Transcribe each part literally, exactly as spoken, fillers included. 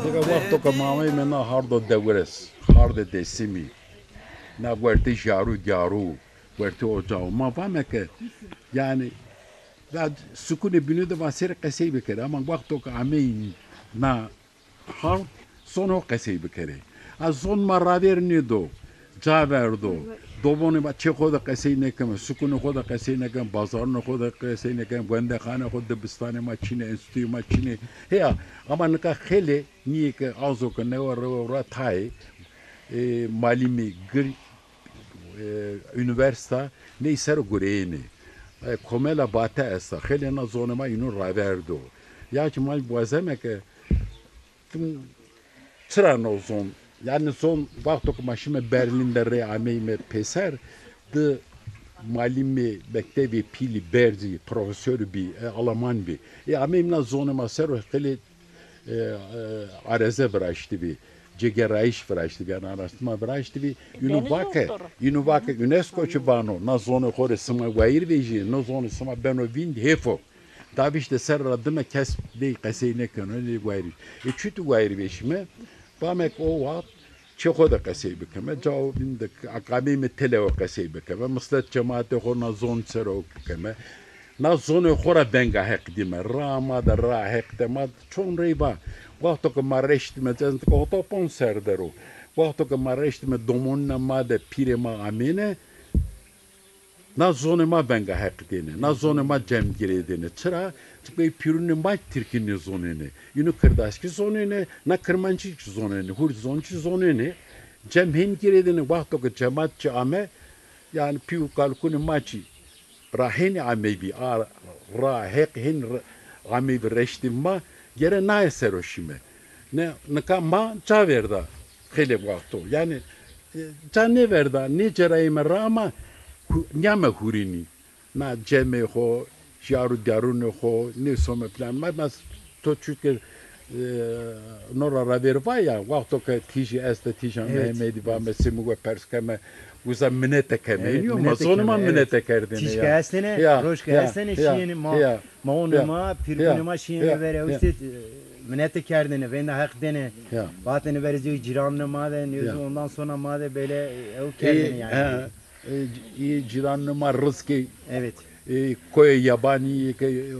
Nika wexto ke ma ameyme na hardo Dewres, hardê Dêsimî, na wertê Jarû Garû, wertê ocaxû, ma vame ke, yanî, ya sukunê bînû de va sêrê qesey bikerê. Ama wexto ke ameyî na hard, zonê xo qesey bikerê. A zon ma ravêr nêdo, ca verdo. Domonê ma çê xo de qesey nêkeme, sukunê xo de qesey nêkeme, bazarunê xo de qesey nêkeme, wendexanê xo, dibistanê ma çin ê, enstîtuyê ma çin ê. Heya, ama nika xeylê nîyê ke azo ke newe rewe ra tayê, e, malîmî gir, e, unîversîta ney ser o gureyênê. E, komela Bate esta. Xeylê na zonê ma înû raverdo. Ya ki ma wazeme ke tim çira no zon, yanî zon, wexto ke ma şîme Berlîn de rê ameyme pêser, di malîmê mektebê pîlî berzî, profesorî bî, e, Alman bî. E, ameyme na zonê ma ser o xeylê e, e, areze viraştibî, cêgerayîş viraştibî, yanî araştırma viraştibî. Înû vake, înû vake UNESCO çi vano, na zonê xo rê sima wayîr vejîyê, no zonê sima beno vînd, hêf o. Davîş de ser ra dime kes dey qesey nêkeno, dey wayîr vejî. E, çuti wayîr vejîme? Vamek o waxt çê xo de qesey bikeme, cao vînd de akameyme têlewe qesey bikeme, mislet cemaatê xo na zon ser o bikeme. Na zonê xo ra venga Heq dîme. Raa ma de, raa Heq de ma çond rey va. Wexto ke ma reştîme, ez nika hota ponc ser der o. Wexto ke ma reştîme domonîna ma de pîrê ma amêne, na zonê ma venga Heq dêne. Na zonê ma cem girêdêne. Çira? Çimkî pîrunê ma tirkî nêzonêne. Înû kirdaskî zonêne, na kirmanckî zonêne, hurc zon çi zonêne. Cem hên girêdêne, wexto ke cemat çi ame, yanî pî û kalikunê ma çi ra hênî ameybî, a ra Heq hên r-, ameybî reştî ma, gere naye ser o şîme. Ne, nika ma ca verda xeylê wexto. Yanî, e, ca nêverda, nêcerayîme ra ama hu-, nîyame hurînî. Na cemê xo, jarû darûnê xo, nêsome plan. Ma, ma to çuke, e, no ra ravêr va ya, wexto ke tîjî este, tîjan Mehemedî vame, sê mi we pers keme, uza minete keme. Înî yo, ma zonê ma minete kerdêne ya. Tîj ke estêne, roj ke estêne, şîyêne ma, maonê ma, pîrgunê ma şîyêne verê ew îşte, e, minete kerdêne, vênda Heq dêne. Vatêne verê zî cîranê ma de, nêzû ondan sonra ma de böyle, e, ew kerdêne yanî. E, î cîranê ma Rizkê, e, koyê Yabanî ke, e,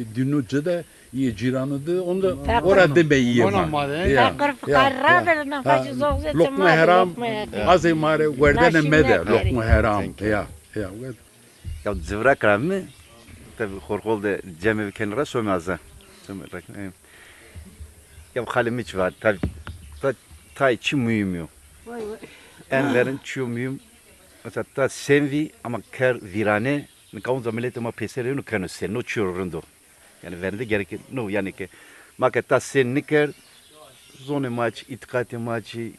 î dînû ci de, î cîranû de, onda ora dime îyê ma. Feqir fuqara ra ver, na faşî zoxzê ma de, Lokma heram, azê ma rê werdene mede, Lokma heram. Ya, ya. Ya civrak ra mi, tabi Xorxol de cemê kenê ra some aza. Ya xalê mi çi va, ta, ta, tay çi muhîm yo. En verin çiyo muhîm, mesela ta sen vî ama ker vîrane, nika onca miletê ma peyser êno keno sen, no çiyo rind o. Yanî verinde gerek no, yanî ke ma ke ta sen niker, zonê ma çi, îtîqatê ma çi,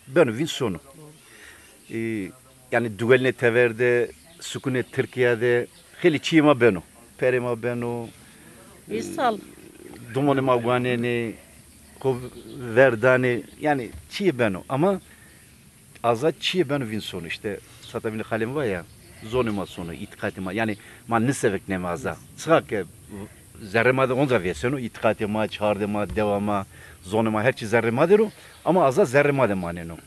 beno vîn sono. E, yanî dugelnê tever de, sukunê Tirkîya de xeylê çîyê ma beno. Perê ma beno, e, îsal, dumonê ma wanenê, xo ver danê, yanî çîyê beno. Ama aza çîyê beno vîn sono. Îşte sata vînî xalê mi va ya, zonê ma sono, îtîqatê ma. Yanî ma nisevikneme aza. Çiqa ke zerrê ma de onca vêseno, îtîqatê ma, çardê ma, dewa ma, zonê ma, her çî zerrê ma der o. Ama aza zerrê ma de maneno.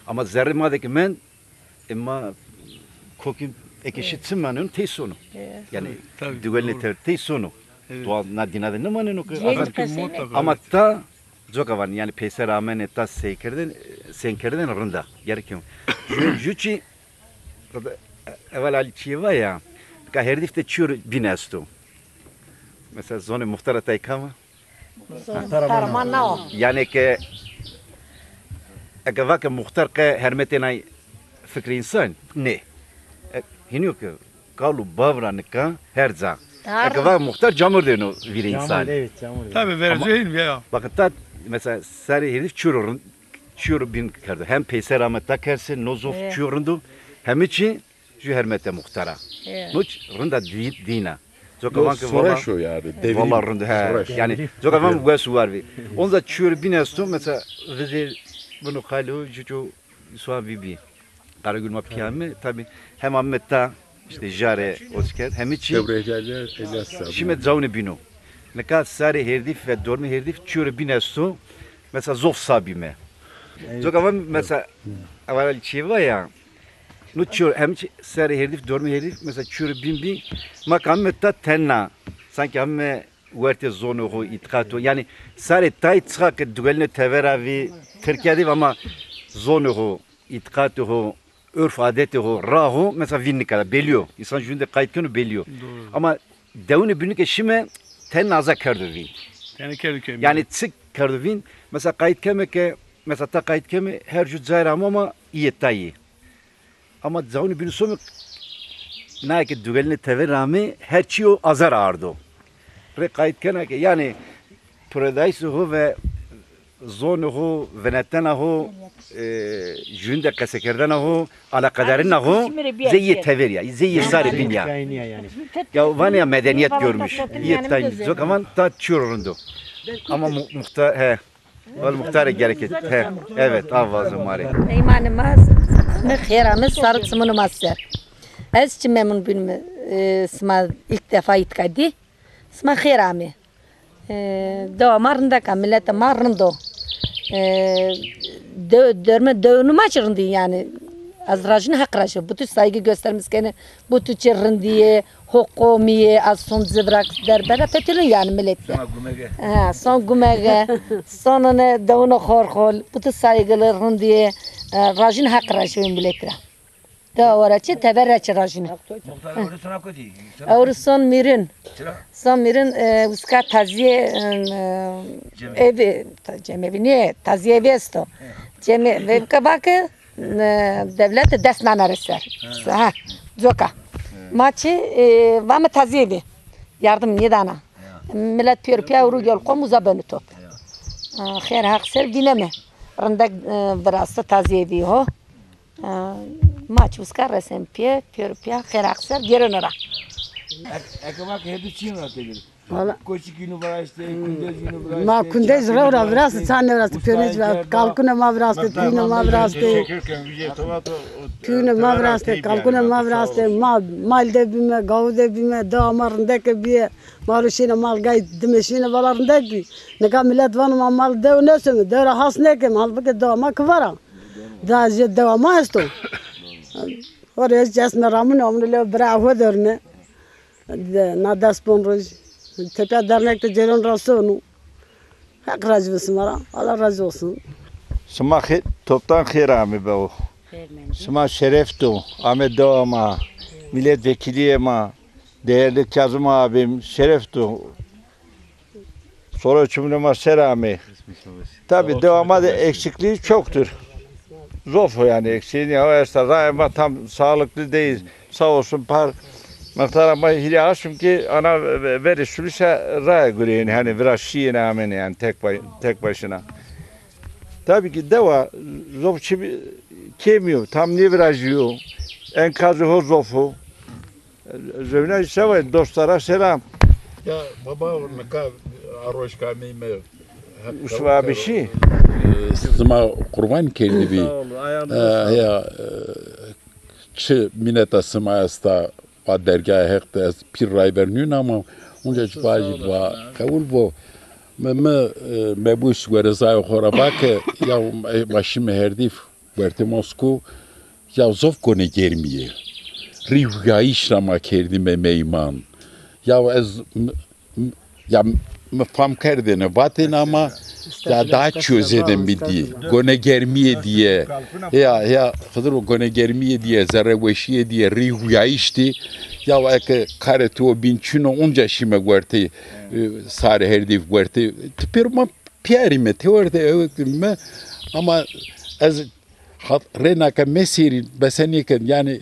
Ama zerrê ma de ke mend, e, ma kokîn eke şî çi maneno, tey sono. Yanî dugelnê tever tey sono. Doğa na dîna de nêmaneno ke. Ama ta coka van, yanî peyser amenê ta sey kerdên, sey kerdên rind a. Gerek yo. Ju, ju çî, evel Alî çîyê va ya, ka herdîf de çiyo bîn esto. Mesela zonê muxtara tay kam a? Muxtar ma na o. Yanî ke eke va ke muxtar qe hermetê nay fikrê însan, nê. E, hînî yo ke kal û bav ra nika her ca. Eke va muxtar camêrd êno vîrê însan. Camêrd, evet, camêrd. Tabii, vereceğim ya. Bakın ta mesela sarê herdîf çiyo rind, çiyo bîn kerdo. Hem peyser ame ta kerse, no zof çiyo rind o. Hemî çî ju hermetê muxtara. No çî rind a dî-, dîna. Coka van ke valla, soreş o yanî, devrim, valla rind, he. Soreş. Yanî coka van wes û war vî. Onca çiyo bîn esto, mesela vizêr bino xalo, ju ço suan vî bî. Karagül ma pîya mi, tabi hem ame ta, îşte jare osker, hemî çî. Şîme cawnê bîn o. Nika sarê herdîf ve dormê herdîf çiyo bîn esto, mesela zof sa bîme. Coka van mesela, evel çîyê va ya, no çiyo, hem çî, sarê herdîf, dormê herdîf, mesela çiyo bîn bî, ma ke ame ta tenna, sankî ame wertê zonê xo, îtîqatê xo, yanî sarê tay çiqa ke dugelnê tever a vî, Tirkîya de vî ama zonê xo, îtîqatê xo, urf adetê xo, ra xo, mesela vîn nikera, belî yo. Însan jûnde qayt keno belî yo. Ama dewunê bînû ke şîme, tenna aza kerdo vîn. Tenê kerdo vîn. Yanî çi kerdo vîn? Mesela qayt keme ke, mesela ta qayt keme, her ju cayê ra ame ama îyê tay î. Ama cawnê bînû some, naye ke dugelnê tever ra ame, her çîyo aza ra ardo. Rê qayt kena ke, yanî paradayîsê xo ve zonê xo, vinetena xo, e, jûnde qesekerdena xo, alaqedarîna xo, zey yê tever ya, zey yê sarê bîn ya. Ya vanê ya medeniyet görmüş. Yê tay, coka van ta çiyo rind o. Ama mu-, muxtar, he. Wal muxtarê gerek. He, evet, a vazo ma rê. Meymanê ma, mi xêr ame, sarê çimunê ma ser. Ez çi memnun bînîme, e, sima ilk defa îtka dî. Sima xêr amê. E, dewa ma rindek a, miletê ma rind o. E, de-, derme dewnû ma çi rindî yanî. Ez rajin heq raji. Butu saygı göstermiş kenê. Butu çi rindî yê, ho qomî yê, ez son ci vira derbere petilun yanî milet. Sona gumege. Ha, son gumege. Sonine dewune xorxol. Butu saygılı, rindî yê. E, rajin heq raji milet ra. Dewa ra çi, tever ra çi rajine. Muxtar, ewro sona kotî? Ewro son mîrin. Çira? Son mîrin, e, uska tazîye, e, evi, ta-, cemevi nê, tazîye evi esto. Ceme-, vevka vake, e, devlete dest nana rê ser. Ha, coka. Ma çi, e, vame tazîye evi. Yardım nêdana. Milet pêro pîya ewro gel qom uza beno top. E, xêr heq ser vîneme. Rindek, e, viraste tazîye evi ho. E, ma çi uska resen pîye, pêro pîya xêr heq ser gêreno ra. Ek-, eke vake hêdî çîn ra têgir. Valla. Koçik yînû viraştê, kundez yînû viraştê. Ma kundez rew ra viraştê, çan nêviraştê, pêrnec viraştê, kalkunê ma viraştê, pîyunê ma viraştê. Pîyunê ma viraştê, kalkunê ma viraştê, ma mal de bîme, gawu de bîme, dewa ma rindeke bîye. Ma ro şîne mal gay dime şîne vala rindek bî. Nika milet vano ma mal dew nêsome, dew ra has nêkeme, halbuki dewa ma ki vara. Da jê dewa ma esto. Orê ez çesme ramune, amune lew bira ho derune. De, na des pon roj. Tepya dernek de cêron ra sonu. Heq razî bi sima ra. Allah razî olsun. Sima xê-, toptan xêr amê bewo. Sima şeref do. Ame dewa ma. Milletvekiliyê ma. Değerli Kazım abim, şeref do. Poro çimune ma ser amê. Tabii devamada eksikliği çoktur. Zof o yani eksiği. Ya esta raya ma tam sağlıklı değil. Sağ olsun par muhtar ama hili aşım ki ana ve-, veri sülüse raya gureyeni hani biraz şiyene amene yani tek, ba- tek başına. Tabii ki dewa zof çi kemiyor, tam ne virajıyor. Enkazı ho zofu. Zewna sewa dostlara selam. Ya baba, nika aroşka meyme. Usva bir şey. Sima qurban kerdî bî. Sağ ol, ayağınıza sağlık. Ya, e, çi mineta sima esta, va dergahê Heq de ez pîr rayver nîn ama onca ci vajî va qewul bo. Mi, mi, e, mebûs werezayê xo ra va ke ya, e, ma şîme Herdîf. Wertê Moskû, ya zof gone germî yê. Rî huyayîş ra ma kerdîme meyman. Ya ez m- m- ya mi fam kerdêne vatêne ama ya daha çîyo zêde mi dî. Gone germîye dîye. Ya, ya Xidir o gone germîye dîye, zerreweşîye dîye, rî huyayîş dî. Ya eke karê tu o bîn çin o, onca şîme wertê, e, sarê Herdîf wertê. Ti pêro ma pîyarîme, têwerde ewk dîme. Ama ez Hat rêna ke me sêrî besenê ke, yanî, e,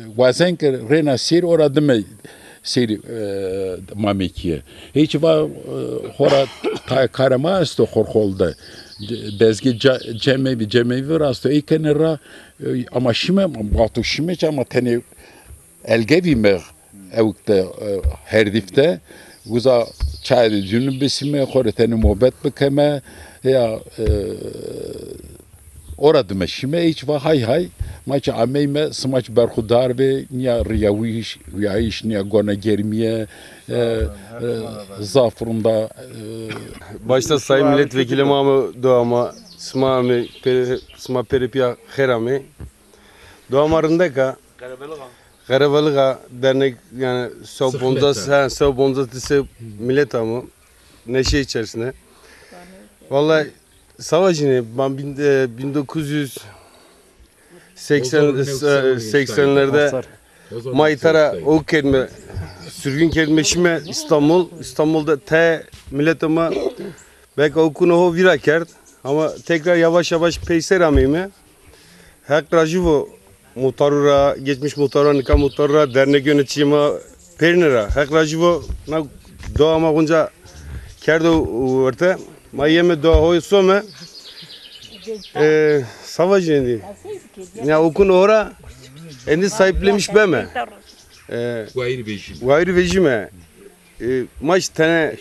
wazen ke rêna sêrî ora dime sêrî, e, Mamekîye. Hêçî va, e, xora tayê karê ma esto Xorxol de. De-, dezgê ca- cemevî, cemevî virasto. Ey kenê ra, e, ama şîme, vato şîme çi ama tenê Elgevîme ewk de, e, Herdîf de, uza çayê de cûnî bisîme, xo rê tenê mobet bikeme, ya, e, ora dime şîme, ey çi va hay hay, ma çi ameyme, sima çi berxudar bê, nîya rîyawîş, rîyayîş, nîya gona germîye, e, e, zaf rind a, e, Başta Sayın Milletvekili ma ame, dua ma, sima ame, pere- sima pere pîya xêr amê. Dua ma rindek a. Qerevelığa dernek yani se û poncas, he, se û poncas tise millet ama neşe içerisinde. Vallahi savaşını ben bin, e, bin dokuz yüz seksen, e, seksenlerde ma îta ra o kelime sürgün kelime şîme İstanbul. İstanbul'da te millet ama belki o konu ho vira kerd ama tekrar yavaş yavaş peyser ameyme. Heq rajî vo muhtarû ra, geçmiş muhtarû ra, nika muhtarû ra, dernek yöneticî ma pêrine ra. Heq rajî vo na dua ma xunca kerdo werte. Ma yeme dua hoy some. E, savaş endî. Ya okun ora endî sahiplemiş beme. E, wayir vejîme. Wayir vejîme. E, ma jî tene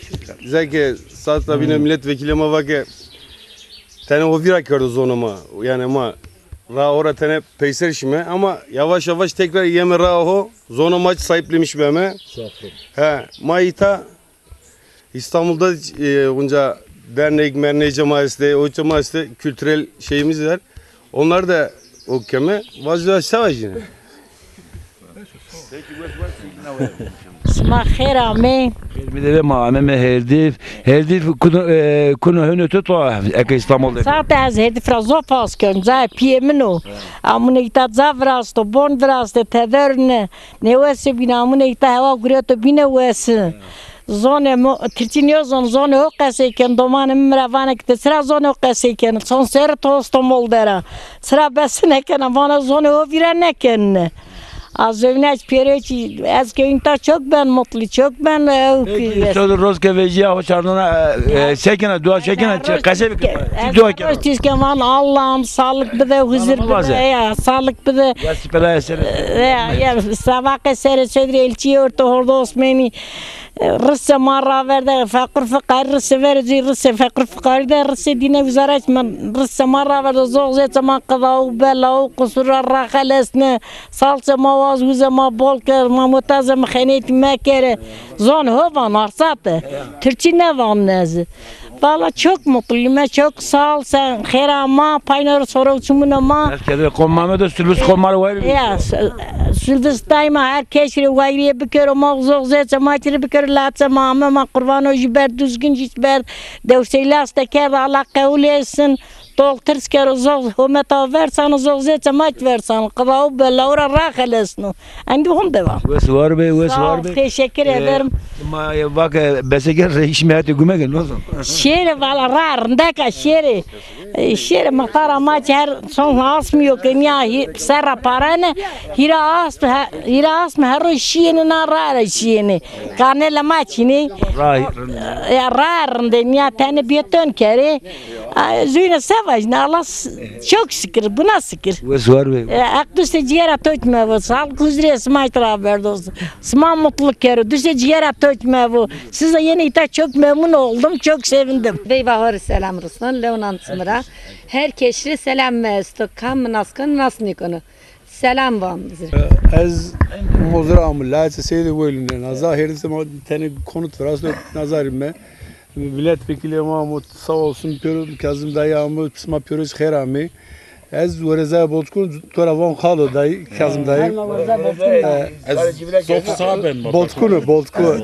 zeke saet ra bîne milletvekilê ma va ke tene ho vîra kerdo zonê ma. Yanî ma ra ora tene peyser şîme ama yavaş yavaş tekrar yeme ra ho zonê ma sahiplemiş beme. He, ma îta İstanbul'da, e, onca dernek mernece ma este, oca ma este kültürel şeyimiz var. Onlar da o keme vazgeçemez yine. Sima xêr amê. Xêr mi de ve, ma ameme Herdîf. Herdîf kuno, e, kuno hönü tu to eke İstanbul de. Saate ez Herdîf ra zof has ken, cayê pîyê min o. Amune îta ca virasto, bon viraste, tederune. Nêwesi bîne, amune îta hewa gureto bîne wesi. Zonê mi, tirkî nêzon, zonê ho qesey ken, domanê mi mi ra vane ki ti çira zonê ho qesey ken. Son serrî to İstanbul der a. Çira bes nêkena, vana zonê ho vîra nêkenine. A zewneç pêro çî, ez ke înta çok ben mutlu, çok ben, e, Peki, sodir roz ke vejîya ho çarnona, e, e, sekena, dua sekena, qese bike. Çi dua kena? Roz tîz ke van Allah'ım sağlık bide, huzur bide, ya, sağlık bide. Ya, sipela ya sere. Ya, ya, sabaqe sere sedrê elçîye orta hordo Osmanî. Risse ma raverde, feqir fiqarî risse verê zî risse feqir fiqarî de risse dîne wizarayîş ma risse ma raverde, zox zêçe ma qida û bela û qusur ra raxelesne, salçe ma waz, huze ma bol kerd, ma mutazê mi xenetî mekere. Zon ho van arsate. Tirkî nêvan ez. Valla çok mutluyum, çok sağ ol sen. Xêra ma, payna ro soro çimuna ma. Kedre komame de sülbüs komar wayir. Ya, sülbüs daima her keşre wayriye bikero, ma zox zêçe ma çiri bikero, laçe ma ame ma qurbano jî ber düzgün jî ber dewseylas de kerd, Allah qewul etsin. Doktor kero, zox hometa versano, zox zêçe maç versano. Qıvavu bella ora ra xelesno. Endi hon devam. Wes var be, wes Sağ var ol, be. Teşekkür Ee, ederim. Ma, e, bak, e, beseker re iş mehati gümege, ne olsun? Şêrê vala ra rindeka şêrê. E, şêrê mıhtara maç her son asmıyor ki niya hi-, serra parane. Hira asm, he-, hira asm her ro şiyeni na ra ra şiyeni. Kanele maçini. Ra rinde. E, ra rinde niya tene beton kere. Ay, Zuyna se vajne, Allah s-, çok şükür, buna şükür. Wes var be. E, Hak dustê cigera to kime bu. Sağlık huzurê sima tra verdos. Sima mutlu kero. Dustê cigera to kime bu. Size yeni ita çok memnun oldum, çok sevindim. Veyva hori selam rusnon, leonan sımra. Her keşri selam esto, kam nas kon, nas nikono. Selam vam. Ez Mozra amo, Laçe Seydi Weylunen. Naza herdise ma tene konut virasto, nazarime. Milletvekili ama amo, sağ olsun, pêro Kazım dayı amo, sima pêro xêr amê. Ez wereza Boltkun, tora van xalo dayı, Kazım dayı. Ee, Ez zof sa ben ma. Boltkunu, Boltku.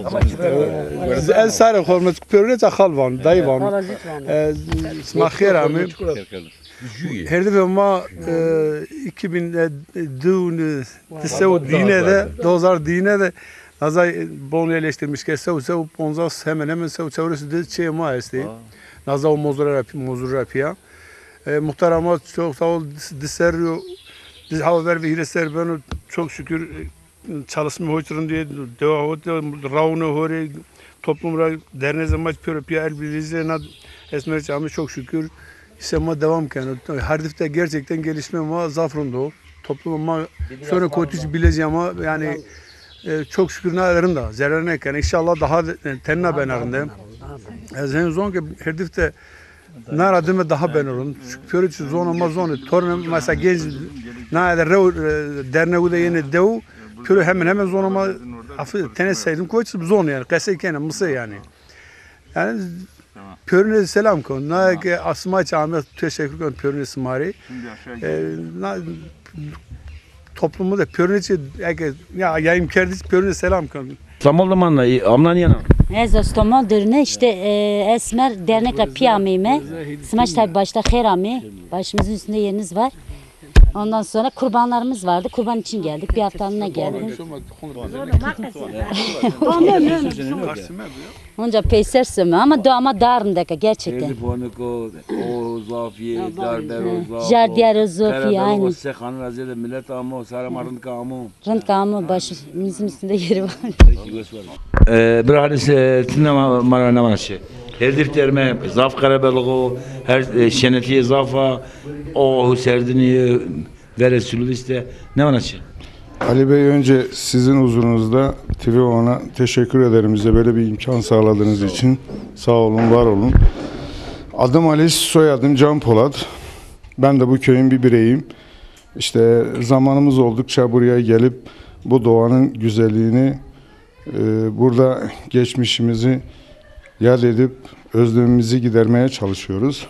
Ee, ez sare hormet pêro ne xal van, dayı van. Ee, sima xêr amê. Herdifê ma, e, iki bin, e, di, di sew dîne de, di hezar dîne de, naza, e, bon yerleştirmiş ke sew, sew ponzas, hemen hemen sew çewres de çê ma estê. Naza o mozura ra pi-, mozura ra piya. E, muhtar ama çok sağ ol, di, di serrî yo, di hava ver ve hîrê serrî beno, çok şükür, e, çalışma hoç rindî, dewa hoç, raune hore, toplum ra, derneze ma pêro piya el birliği na esmer çamı çok şükür. İşte ma devam keno. Herdif de gerçekten gelişme ma zaf rind o. Toplum ma sonra kotiç bilezi ama yani, e, çok şükür na rind a. Zerre nêkeno. İnşallah daha de, e, tenna bena rinde. Ez hen zon ki Herdif de na ra dime daha beno rind. Çünkü pêro çi zon ama zon. Torun mesela genç na de rew, e, derneğu de yeni dew. Pêro hemen hemen zon ama afı tene seydim koç zon yani. Qesey kene mısı yani. Yani pêrune selam kon. Na ki asma çağımda teşekkür kon pêrune simari. E, na toplumu da pêrune çi, eke, ya yayım kerdiç pêrune selam kon. İstanbul'da mı anla? Amnan yana. Ez İstanbul derine işte, e, esmer dernek ra piya ameyme. Smaç tabi başta xêr amey. Başımızın üstünde yeriniz var. Ondan sonra kurbanlarımız vardı. Kurban için geldik. Bir haftalığına geldik. Onca peyser seme ama do ama dar rindeka gerçekten. Erdî poniko, o zafîye, dar der o zaf. Jar diyar o zafîye, aynen. Sexanı razı de millet amo, sara ma rindka amo. Rindka amo, başımızın üstünde yeri var. Peki, wes var. E, bira Halis, e, ti ne ma-, mara ne mara şey. Her difter me zaf qerebelixo, her, e, şenetîye zaf a, o serdinî, e, Vere Sülü işte ne var açı? Ali Bey, önce sizin huzurunuzda T V ona teşekkür ederim. Bize böyle bir imkan sağladığınız için. Sağ olun, var olun. Adım Ali, soyadım Can Polat. Ben de bu köyün bir bireyim. İşte zamanımız oldukça buraya gelip bu doğanın güzelliğini, e, burada geçmişimizi yad edip özlemimizi gidermeye çalışıyoruz.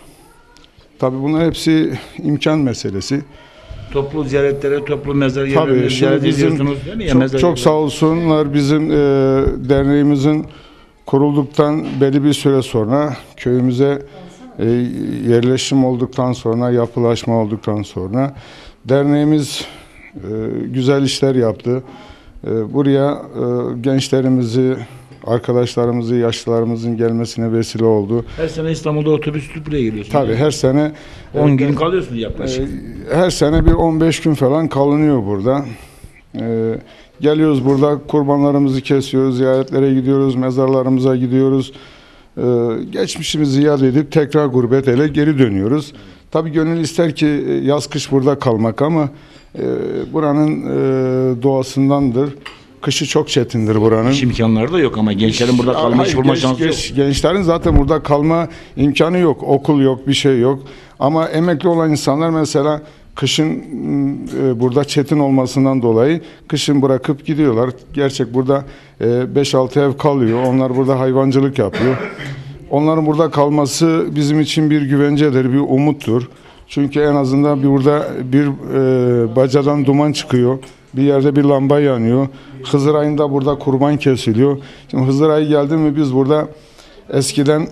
Tabii bunlar hepsi imkan meselesi. Toplu ziyaretlere, toplu mezar yerlerine ziyaret ediyorsunuz, değil mi? Tabii, şimdi bizim çok, çok sağ olsunlar, bizim, e, derneğimizin kurulduktan belli bir süre sonra köyümüze, e, yerleşim olduktan sonra, yapılaşma olduktan sonra derneğimiz, e, güzel işler yaptı. E, buraya, e, gençlerimizi, arkadaşlarımızı, yaşlılarımızın gelmesine vesile oldu. Her sene İstanbul'da otobüs tutup buraya geliyorsunuz, değil mi? Tabii, her sene, on gün kalıyorsunuz yaklaşık. E, her sene bir on beş gün falan kalınıyor burada. E, geliyoruz burada, kurbanlarımızı kesiyoruz, ziyaretlere gidiyoruz, mezarlarımıza gidiyoruz. E, geçmişimizi yad edip tekrar gurbet ele geri dönüyoruz. Tabii gönül ister ki, e, yaz kış burada kalmak ama, e, buranın, e, doğasındandır. Kışı çok çetindir buranın. İş imkanları da yok ama gençlerin burada kalma, iş bulma şansı yok. Gençlerin zaten burada kalma imkanı yok. Okul yok, bir şey yok. Ama emekli olan insanlar mesela kışın, e, burada çetin olmasından dolayı kışın bırakıp gidiyorlar. Gerçek burada, e, beş altı ev kalıyor. Onlar burada hayvancılık yapıyor. Onların burada kalması bizim için bir güvencedir, bir umuttur. Çünkü en azından bir burada bir, e, bacadan duman çıkıyor. Bir yerde bir lamba yanıyor. Hızır ayında burada kurban kesiliyor. Şimdi Hızır ayı geldi mi biz burada eskiden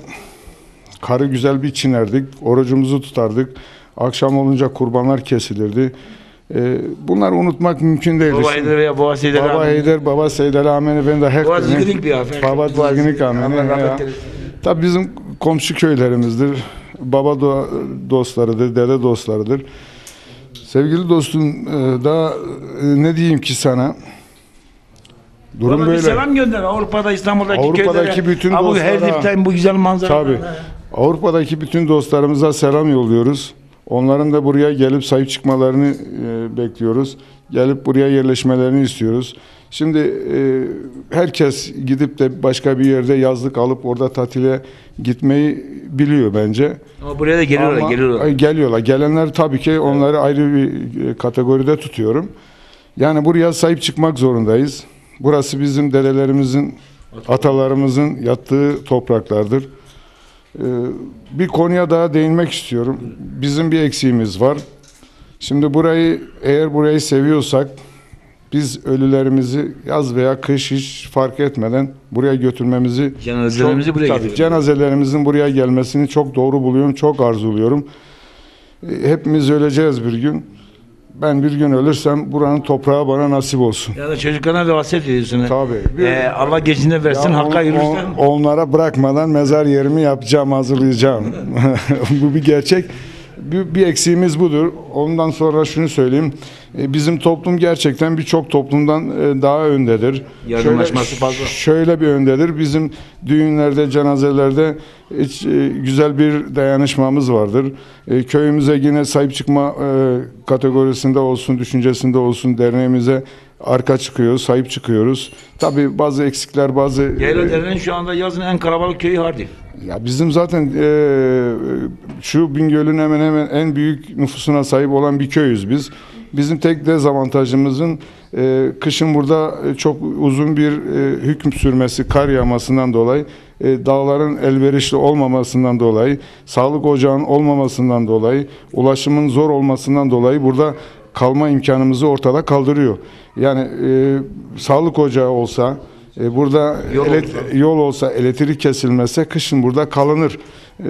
Karı güzel biçinerdik, orucumuzu tutardık. Akşam olunca kurbanlar kesilirdi. E, bunları unutmak mümkün değildir. Baba Şimdi Heyder veya Baba Seyder Baba abi. Heyder, Baba Seyder Ameni ben de hek Baba Zignik bir afer. Baba Zignik Ameni. Allah rahmet eylesin. Tabii bizim komşu köylerimizdir. Baba do- dostlarıdır, dede dostlarıdır. Sevgili dostum, e, daha e, ne diyeyim ki sana? Durum Bana bir böyle. Selam gönder Avrupa'da, İstanbul'daki Avrupa'daki köylere. Bütün Ha, bu dostlara, Herdif'ten bu güzel manzara. Tabii. Avrupa'daki bütün dostlarımıza selam yolluyoruz. Onların da buraya gelip sahip çıkmalarını e, bekliyoruz. Gelip buraya yerleşmelerini istiyoruz. Şimdi e, herkes gidip de başka bir yerde yazlık alıp orada tatile gitmeyi biliyor bence. Ama buraya da geliyorlar, Ama, geliyorlar. e, geliyorlar. Gelenler tabii ki onları ayrı bir e, kategoride tutuyorum. Yani buraya sahip çıkmak zorundayız. Burası bizim dedelerimizin, atalarımızın yattığı topraklardır. Ee, Bir konuya daha değinmek istiyorum. Bizim bir eksiğimiz var. Şimdi burayı, eğer burayı seviyorsak, biz ölülerimizi yaz veya kış hiç fark etmeden buraya götürmemizi Cenazelerimizi çok, buraya tabii, getirelim. Cenazelerimizin buraya gelmesini çok doğru buluyorum, çok arzuluyorum. E, Hepimiz öleceğiz bir gün. Ben bir gün ölürsem buranın toprağı bana nasip olsun. Ya da çocuklarına da vasiyet ediyorsun. Tabii. Bir- Ee, Allah gecinden versin, Ya Hakk'a on- yürürsen. on- Onlara bırakmadan mezar yerimi yapacağım, hazırlayacağım. Bu bir gerçek. Bir, bir eksiğimiz budur. Ondan sonra şunu söyleyeyim. E, Bizim toplum gerçekten birçok toplumdan e, daha öndedir. Yardımlaşması Şöyle, fazla. Şöyle bir öndedir. Bizim düğünlerde, cenazelerde hiç, e, güzel bir dayanışmamız vardır. E, köyümüze yine sahip çıkma e, kategorisinde olsun, düşüncesinde olsun derneğimize arka çıkıyoruz, sahip çıkıyoruz. Tabii bazı eksikler, bazı Yayla e, Dere'nin şu anda yazın en kalabalık köyü Hardif. Ya bizim zaten e, şu Bingöl'ün hemen hemen en büyük nüfusuna sahip olan bir köyüz biz. Bizim tek dezavantajımızın e, kışın burada e, çok uzun bir e, hüküm sürmesi, kar yağmasından dolayı, e, dağların elverişli olmamasından dolayı, sağlık ocağının olmamasından dolayı, ulaşımın zor olmasından dolayı burada kalma imkanımızı ortada kaldırıyor. Yani e, sağlık ocağı olsa, e, burada Yol elet- olsa. yol olsa, elektrik kesilmezse kışın burada kalınır. E,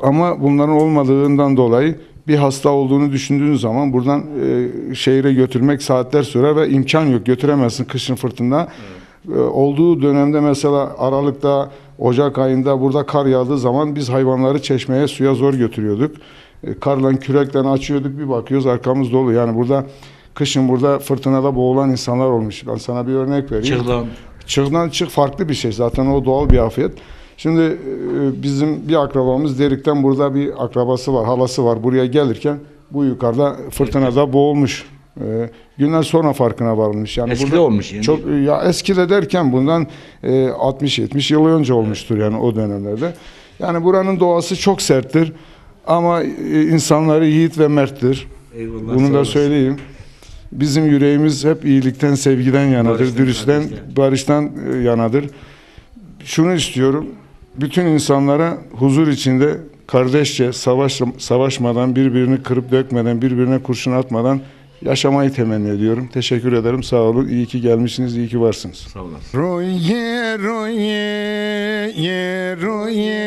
Ama bunların olmadığından dolayı bir hasta olduğunu düşündüğün zaman buradan e, şehire götürmek saatler sürer ve imkan yok, götüremezsin kışın fırtına. E, olduğu dönemde mesela Aralık'ta, Ocak ayında burada kar yağdığı zaman biz hayvanları çeşmeye, suya zor götürüyorduk. E, karla, kürekle açıyorduk, bir bakıyoruz arkamız dolu. Yani burada kışın burada fırtınada boğulan insanlar olmuş. Ben sana bir örnek vereyim. Çığdan. Çığdan çık farklı bir şey zaten, o doğal bir afet. Şimdi e, bizim bir akrabamız Derik'ten burada bir akrabası var, halası var. Buraya gelirken bu yukarıda fırtınada boğulmuş. E, Günden sonra farkına varılmış. Yani Eskide burada olmuş yani. Çok, ya eskide derken bundan e, altmış yetmiş yıl önce olmuştur yani o dönemlerde. Yani buranın doğası çok serttir ama e, insanları yiğit ve merttir. Eyvallah, Bunu sağ da olasın. Söyleyeyim. Bizim yüreğimiz hep iyilikten, sevgiden yanadır, Barıştan, dürüstten, kardeşten. Barıştan e, yanadır. Şunu istiyorum. Bütün insanlara huzur içinde kardeşçe savaş, savaşmadan, birbirini kırıp dökmeden, birbirine kurşun atmadan yaşamayı temenni ediyorum. Teşekkür ederim. Sağ olun. İyi ki gelmişsiniz. İyi ki varsınız. Sağ olasın. Roye, roye, ye, roye,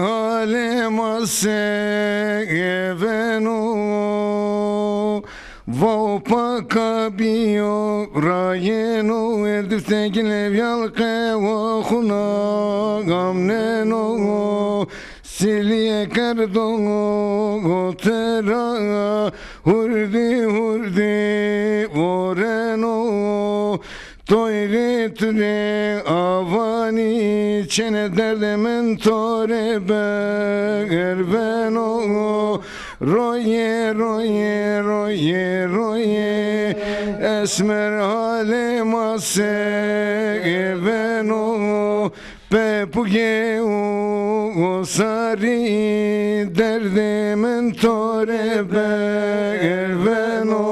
halê ma se veno. Vao paka bîyo rayeno, erdifte gile vîyal qewa xuna gamneno. Silîye kerdo tera, hurdî hurdî voreno. Toyrê tu rê avanî çêne, derdê min to rê berveno. Roye, roye, roye, roye, esmer halê ma se veno. Pepûgê û sarî, derdê min to rê berveno.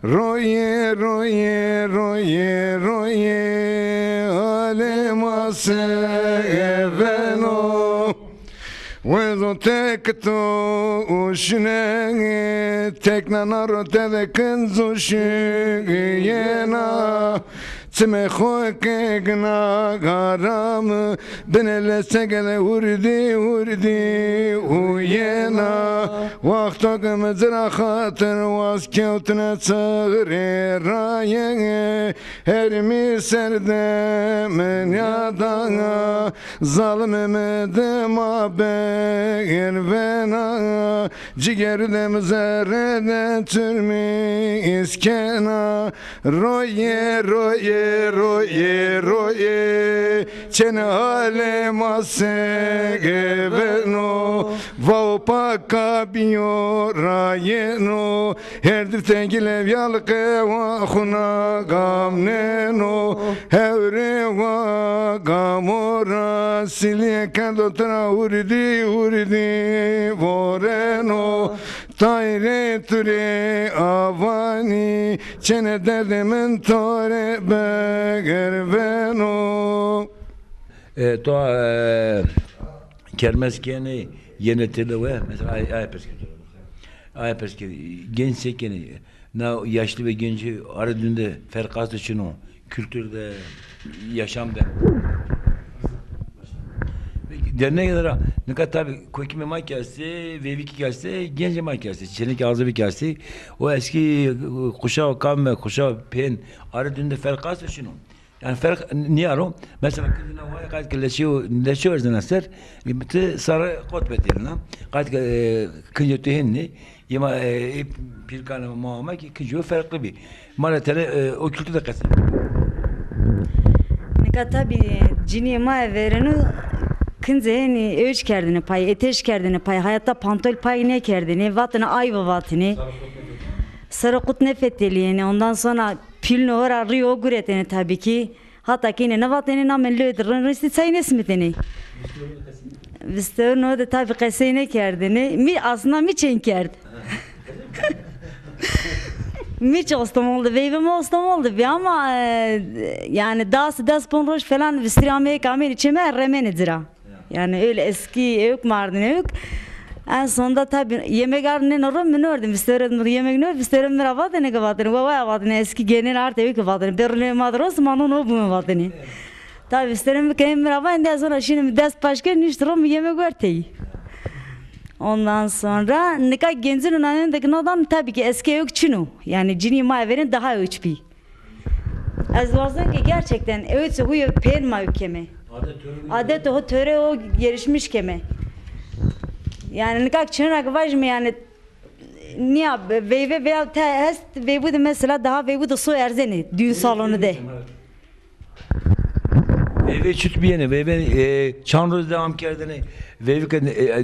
Roye, roye, roye, roye, halê ma se veno. Wezo tek to û şine, tekna na ro tede kinc û şiyena. Çimê xo ke gina garam, binê leçegele hurdî hurdî huyena. Wexto ke mi ci ra xatir waz kewtine çixirê raye, hermî ser de min yada, zalimê mi dima begir vena, ciger de mi zerre de çurmî îskena. Roye, roye, roye, roye, çene halê ma sege beno, vao paka biyo rayeno, her dir tengile vyal qewa xuna gamneno, hewrê wa gamo ra silîye kerdo tira hurdî hurdî voreno. Tayre tu rê avanî, çene derdê min to rê begir veno. E, to, e, kermes kenê, yenê têlewe, mesela, ay, ay pers kerdî. Ay pers kerdî. Genç se kenê. Na yaşlı ve genci arê dûn de ferq asto çin o. Kültürde, yaşamda. Dernegê de ra, nika tabî kokimê ma kî estê, veyvîkî kî estê, gencê ma kî estê, çênekê azebî kî estê. O eskî, e, kuşaw kam ve kuşaw pên arê dûn de ferq asto çin o. Yanî ferq nîyaro. Mesela kincê na wayê qayt ke leçeyo, leçeyo erzena ser, ti sarê qot vetênena. Qayt ke, e, kincê tu hên nê, yê ma, e, ê pîrkanê ma, ma kî kincê yo ferqli bî. Ma rê tenê, e, o kültür de qesey. Nika tabî cinîyê ma verêno kincê hênî ewç kerdêne pay, etêş kerdêne pay, hayatta pantol pay nêkerdêne, vatêne ayva vatêne. Sero qut nêfetelîyêne. Ondan sonra pîlnê ho ra rîyê ho guretêne tabî kî. Hata ke îne nêvatêne, namên lewê de rind rindî çay nêsimitêne. Vistewrnê ho de tabî qesey nêkerdêne. Mi aslında mi çên kerd. Mi çi Ostomol de, veyvê mi Ostomol de bî ama, e, yanî das, des pon roj falan vistirî ameyê ke amêne çê mi, remêne ci ra. Yanî öyle eski ewk, mardin ewk. En sonunda tabî yemek ardêne ro, mi nêwerdêne, vistewrê mi yemek nêwerdêne, vistewrê mi ra vatêne ke vatêne, wa, wa vatêne, eskî gênên ardê ewk vatêne, bêrûn lewê ma de rost, ma non o bûme vatêne. Tabî vistewrê mi ke mi ra vatêne, ez ona şîne mi dest paş kerd, nişt ro mi yemek werd tey. Ondan sonra nika gencin nanên de ke nadan tabî kî eskî ewk çin o. Yanî cinîyê ma verên daha ewç bî. Ez wazon ke gerçekten ewçê huyê peyên ma ewk keme. Adet ho töre o gelişmiş keme. Yanî nika çîna ke vajîme yanî nîya veyve veya te est, veyvû de mesela daha veyvû de soy erzenê düğün salonu de. Veyve çut bîyêne, veyve, e, çand roz devam kerdêne, veyve ke, e, e,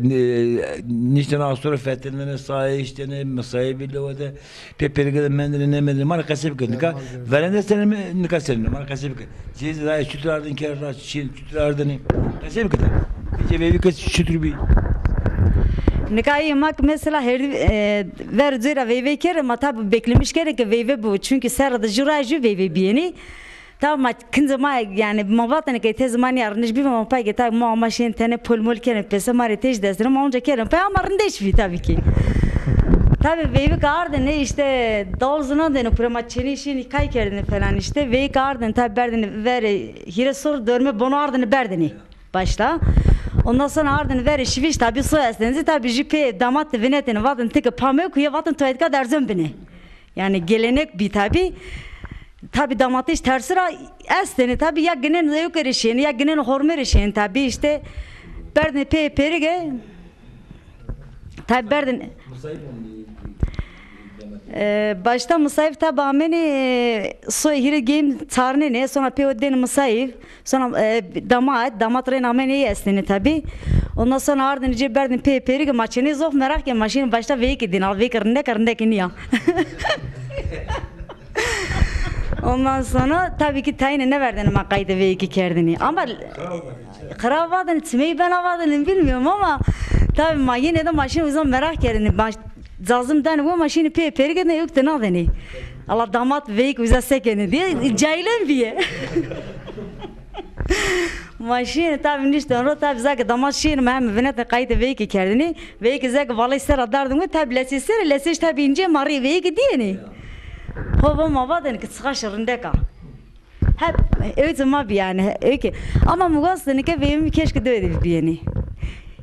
niştêne astor fetelnêne, saye iştêne, misayê bî lewe de, pê pêrike de mendêne, nêmendêne, ma rê qesey bike. Nika verên de senên, nika senên, ma rê qesey bike. Cêzî ra çutir ardêne, kerra çi, çutir ardêne. Qesey bike de. Pê veyve ke çutir bî. Nika ê ma ke mesela her, e, ver cêra veyve kerê, ma tabî beklemiş kerê ke veyve bo. Çünkü serre de jû ra jû veyve bîyêne. Tabî ma kincê ma, yanî ma vatêne ke tez ma nîya rindêş bîme, ma pay ke tabî ma ama şên tenê pol mol kenê pese, ma rê têş dest ra ma onca kenê pay ama rindêş bî tabî kî. Tabî veyvik ardêne îşte dawul zînandêne pure, ma çênî şînî kay kerdêne falan îşte. Veyvik ardêne tabî berdêne verê hîrê sor dormê bono ardêne berdêne başta. Ondan sonra ardêne verê şivîş tabî soy estêne zî tabî jû pê damat de vinetêne vatêne ti ke pamê kuye vatêne to etka derzon bine. Yanî gelenek bî tabî. Tabî damatêş tersî ra estêne tabî, ya ginên ewke rê şêne ya ginên horme rê şêne tabî îşte. Berdêne pê pêrige. Tabî berdêne. E, başta misayîf tabî amêne, e, soy hîrê geyim çarnêne, sonra pê o dêne misayîf. Sonra, e, damat, damat rê nameyê ey estêne tabî. Ondan sonra ardêne cê berdêne pê pêrike, ma çênê zof meraq ke, ma şîne başta veyike dîne, al veyike rindek a, rindek nîya. Ondan sonra tabî kî tayîne nêverdêne ma qaytê veyike kerdêne. Ama xirab vatêne, çimeyî bena vatêne, bilmiyorum ama tabî ma yine de ma şîne uza meraq kerdêne. Ma cazim danê we, ma şîne pê pêrike de ewk de nadêne. Ala damat veyik uza se kenê diye, caylen bîye. Ma şîne tabî niştên ro, tabî zake damat şîne, ma hem vinetê qaytê veyikî kerdêne. Veyikî zake valey sera dardêne we, tabî lesê sere, lesêş tabî înce ma rê veyikî dîyêne. Ho va ma vatêne ke çixa şi rindek a. Hep öyle ma bir yani, öyle ki. Ama mi wastene ke veyvê mi keşke dewe de bibîyenî.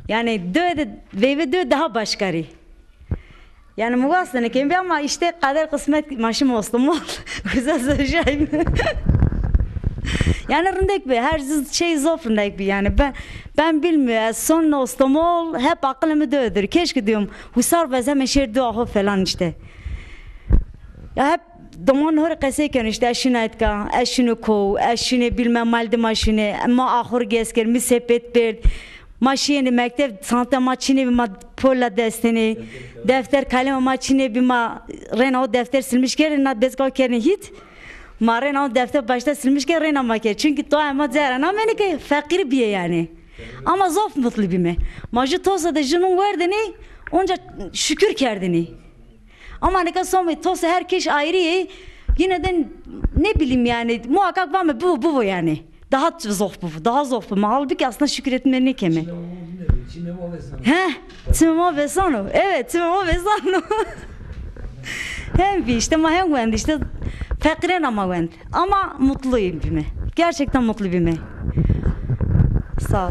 Yani dewe de, veyvê dewe daha başka rî. Yani mi wastene ke bi ama işte kader kısmet ma şîme Ostomol. Güzel söyleyeyim. Yani rindek bi, her z-, şey zof rindek bi yani. Ben, ben bilmiyorum, ez son Ostomol hep aklımı döndür. Keşke diyorum, Husar ve hemen şehir dua falan işte. Ya hep doman hor qesey keno işte, ez şina etka, ez şino ko, ez şine bilmem maldi ma şine, ma axur gez kerd, mi sepet berd. Ma şiyêne mekteb, santa ma çinê bi ma pola destêne. Defter kalema ma çinê bi ma rêna o defter silmiş kerdê, na bezga kerdê hît. Ma rêna o defter başta silmiş kerdê, rêna ma kerd. Çünkü to ma zehra namêne ke feqîr bîye yani. Ama zof mutlu bîme. Ma ju tosa de junun werdêne, onca şükür kerdêne. Ama nika somê tose her keş ayrı, yine de ne bileyim yani, muhakkak vame bu, bu, bu yani. Daha zof bu, daha zof bu. Ma halbuki aslında şükür etme ne keme. Çime ma vêsano. He, çime ma vêsano. Evet, çime ma vêsano. Hem bir işte ma hem wend işte, feqîrên ama wend. Ama mutluyum bime. Gerçekten mutlu bime. Sağ ol.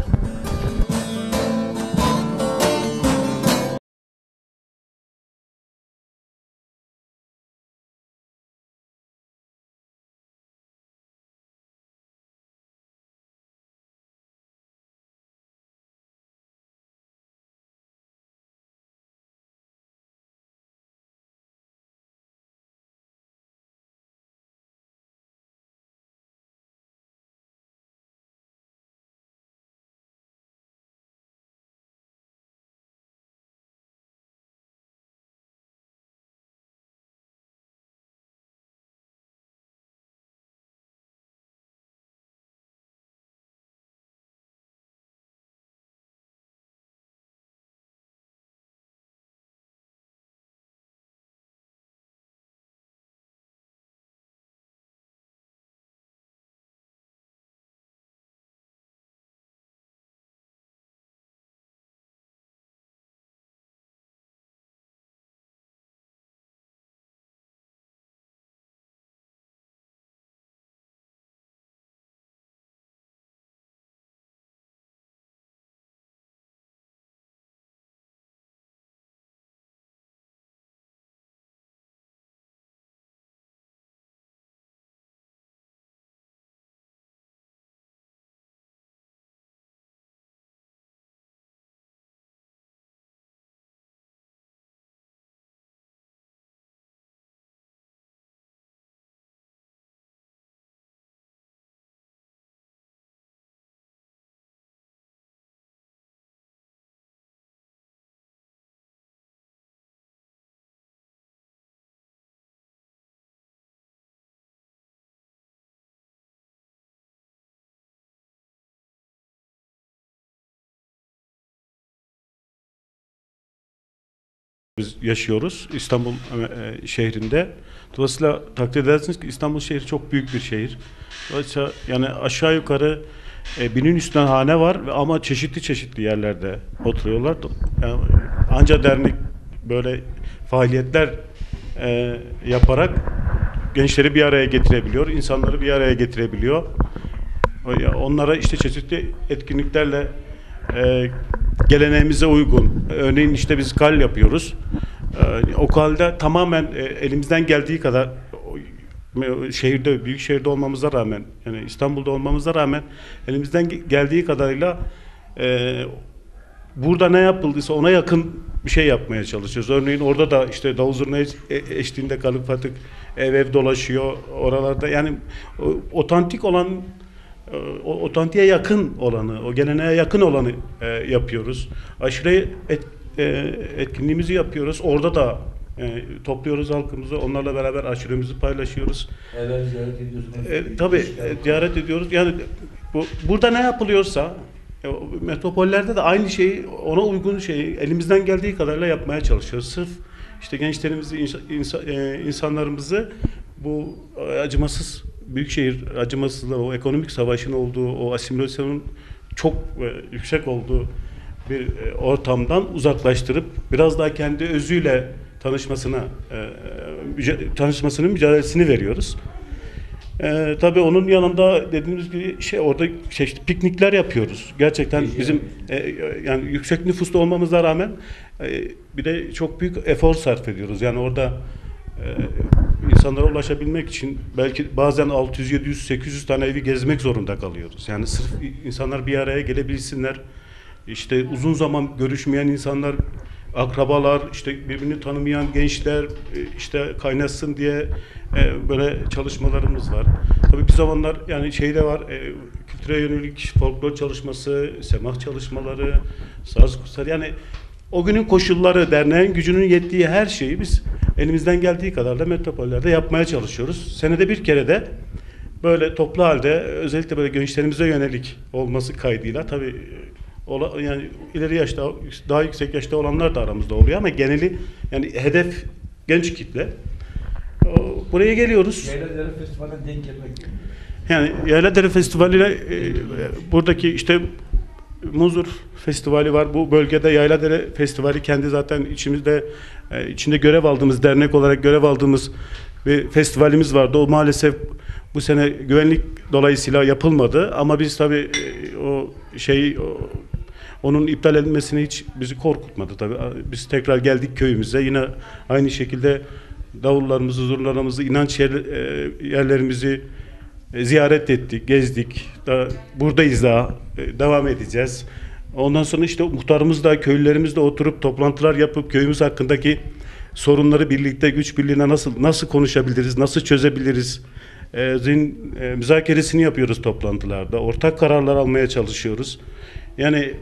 Biz yaşıyoruz İstanbul e, e, şehrinde. Dolayısıyla takdir edersiniz ki İstanbul şehri çok büyük bir şehir. Dolayısıyla yani aşağı yukarı e, binin üstünden hane var ve ama çeşitli çeşitli yerlerde oturuyorlar. Yani anca dernek böyle faaliyetler e, yaparak gençleri bir araya getirebiliyor, insanları bir araya getirebiliyor. O- ya Onlara işte çeşitli etkinliklerle e, geleneğimize uygun. Örneğin işte biz kal yapıyoruz. E, o kalda tamamen e, elimizden geldiği kadar o, şehirde, büyük şehirde olmamıza rağmen, yani İstanbul'da olmamıza rağmen elimizden ge- geldiği kadarıyla e, burada ne yapıldıysa ona yakın bir şey yapmaya çalışıyoruz. Örneğin orada da işte davul zurna eş- e- eşliğinde kalık fatık ev ev dolaşıyor oralarda. Yani o- otantik olan e, o otantiğe yakın olanı, o geleneğe yakın olanı e, yapıyoruz. Aşure et- e, etkinliğimizi yapıyoruz. Orada da e, topluyoruz halkımızı, onlarla beraber aşuremizi paylaşıyoruz. Evvel ziyaret ediyorsunuz. E, tabii, e, ziyaret ediyoruz. Yani bu burada ne yapılıyorsa e, o metropollerde de aynı şeyi, ona uygun şeyi elimizden geldiği kadarıyla yapmaya çalışıyoruz. Sırf işte gençlerimizi, insa- insa- e, insanlarımızı bu e, acımasız büyükşehir acımasızlığı, o ekonomik savaşın olduğu, o asimilasyonun çok e, yüksek olduğu bir e, ortamdan uzaklaştırıp biraz daha kendi özüyle tanışmasına e, müca- tanışmasının mücadelesini veriyoruz. Ee, tabii onun yanında dediğimiz gibi şey orada şey işte piknikler yapıyoruz. Gerçekten bizim e, e, yani yüksek nüfusta olmamıza rağmen e, bir de çok büyük efor sarf ediyoruz. Yani orada e, insanlara ulaşabilmek için belki bazen altı yüz, yedi yüz, sekiz yüz tane evi gezmek zorunda kalıyoruz. Yani sırf insanlar bir araya gelebilsinler, işte uzun zaman görüşmeyen insanlar, akrabalar, işte birbirini tanımayan gençler e, işte kaynaşsın diye e, böyle çalışmalarımız var. Tabii bir zamanlar yani şey de var, e, kültüre yönelik folklor çalışması, semah çalışmaları, saz kursları yani o günün koşulları, derneğin gücünün yettiği her şeyi biz elimizden geldiği kadar da metropollerde yapmaya çalışıyoruz. Senede bir kere de böyle toplu halde özellikle böyle gençlerimize yönelik olması kaydıyla tabii ola- yani ileri yaşta daha yüksek yaşta olanlar da aramızda oluyor ama geneli yani hedef genç kitle. O, buraya geliyoruz. Yayladere Festivali'ne denk gelmek. Yani Yayladere Festivali'yle e, buradaki işte Munzur Festivali var. Bu bölgede Yayladere Festivali kendi zaten içimizde e, içinde görev aldığımız dernek olarak görev aldığımız bir festivalimiz vardı. O maalesef bu sene güvenlik dolayısıyla yapılmadı. Ama biz tabii e, o şey o, onun iptal edilmesini hiç bizi korkutmadı tabii. Biz tekrar geldik köyümüze. Yine aynı şekilde davullarımızı, zurnalarımızı, inanç yer- e, yerlerimizi e, ziyaret ettik, gezdik. Da, buradayız daha, e, devam edeceğiz. Ondan sonra işte muhtarımız da, köylülerimizle oturup toplantılar yapıp köyümüz hakkındaki sorunları birlikte güç birliğine nasıl nasıl konuşabiliriz, nasıl çözebiliriz? E, zin, e, müzakeresini yapıyoruz toplantılarda. Ortak kararlar almaya çalışıyoruz. Yani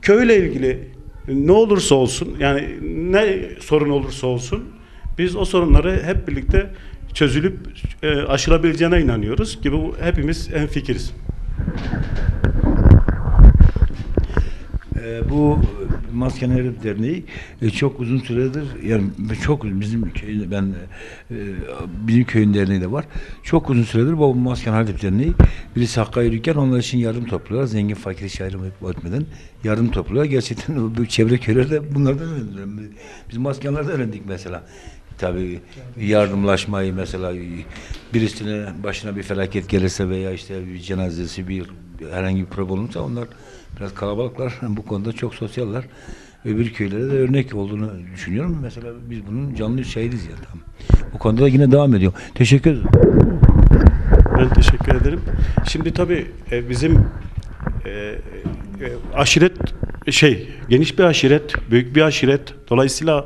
köyle ilgili ne olursa olsun, yani ne sorun olursa olsun, biz o sorunları hep birlikte çözülüp e, aşılabileceğine inanıyoruz ki bu hepimiz hemfikiriz. E, bu Masken Herif Derneği e, çok uzun süredir, yani çok bizim köyün, ben e, bizim köyün derneği de var. Çok uzun süredir bu Masken Herif Derneği birisi Hakk'a yürürken onlar için yardım topluyorlar. Zengin fakir hiç ayrım etmeden yardım topluyorlar. Gerçekten bu çevre köylerde bunlardan öğrendim. Biz Maskenlerden öğrendik mesela. Tabii yardımlaşmayı mesela birisine başına bir felaket gelirse veya işte bir cenazesi bir herhangi bir problem olursa onlar biraz kalabalıklar bu konuda çok sosyallar. Öbür köylere de örnek olduğunu düşünüyorum. Mesela biz bunun canlı şahidiz ya tam. Bu konuda da yine devam ediyor. Teşekkür ederim. Ben teşekkür ederim. Şimdi tabii e, bizim e, e, aşiret şey geniş bir aşiret, büyük bir aşiret. Dolayısıyla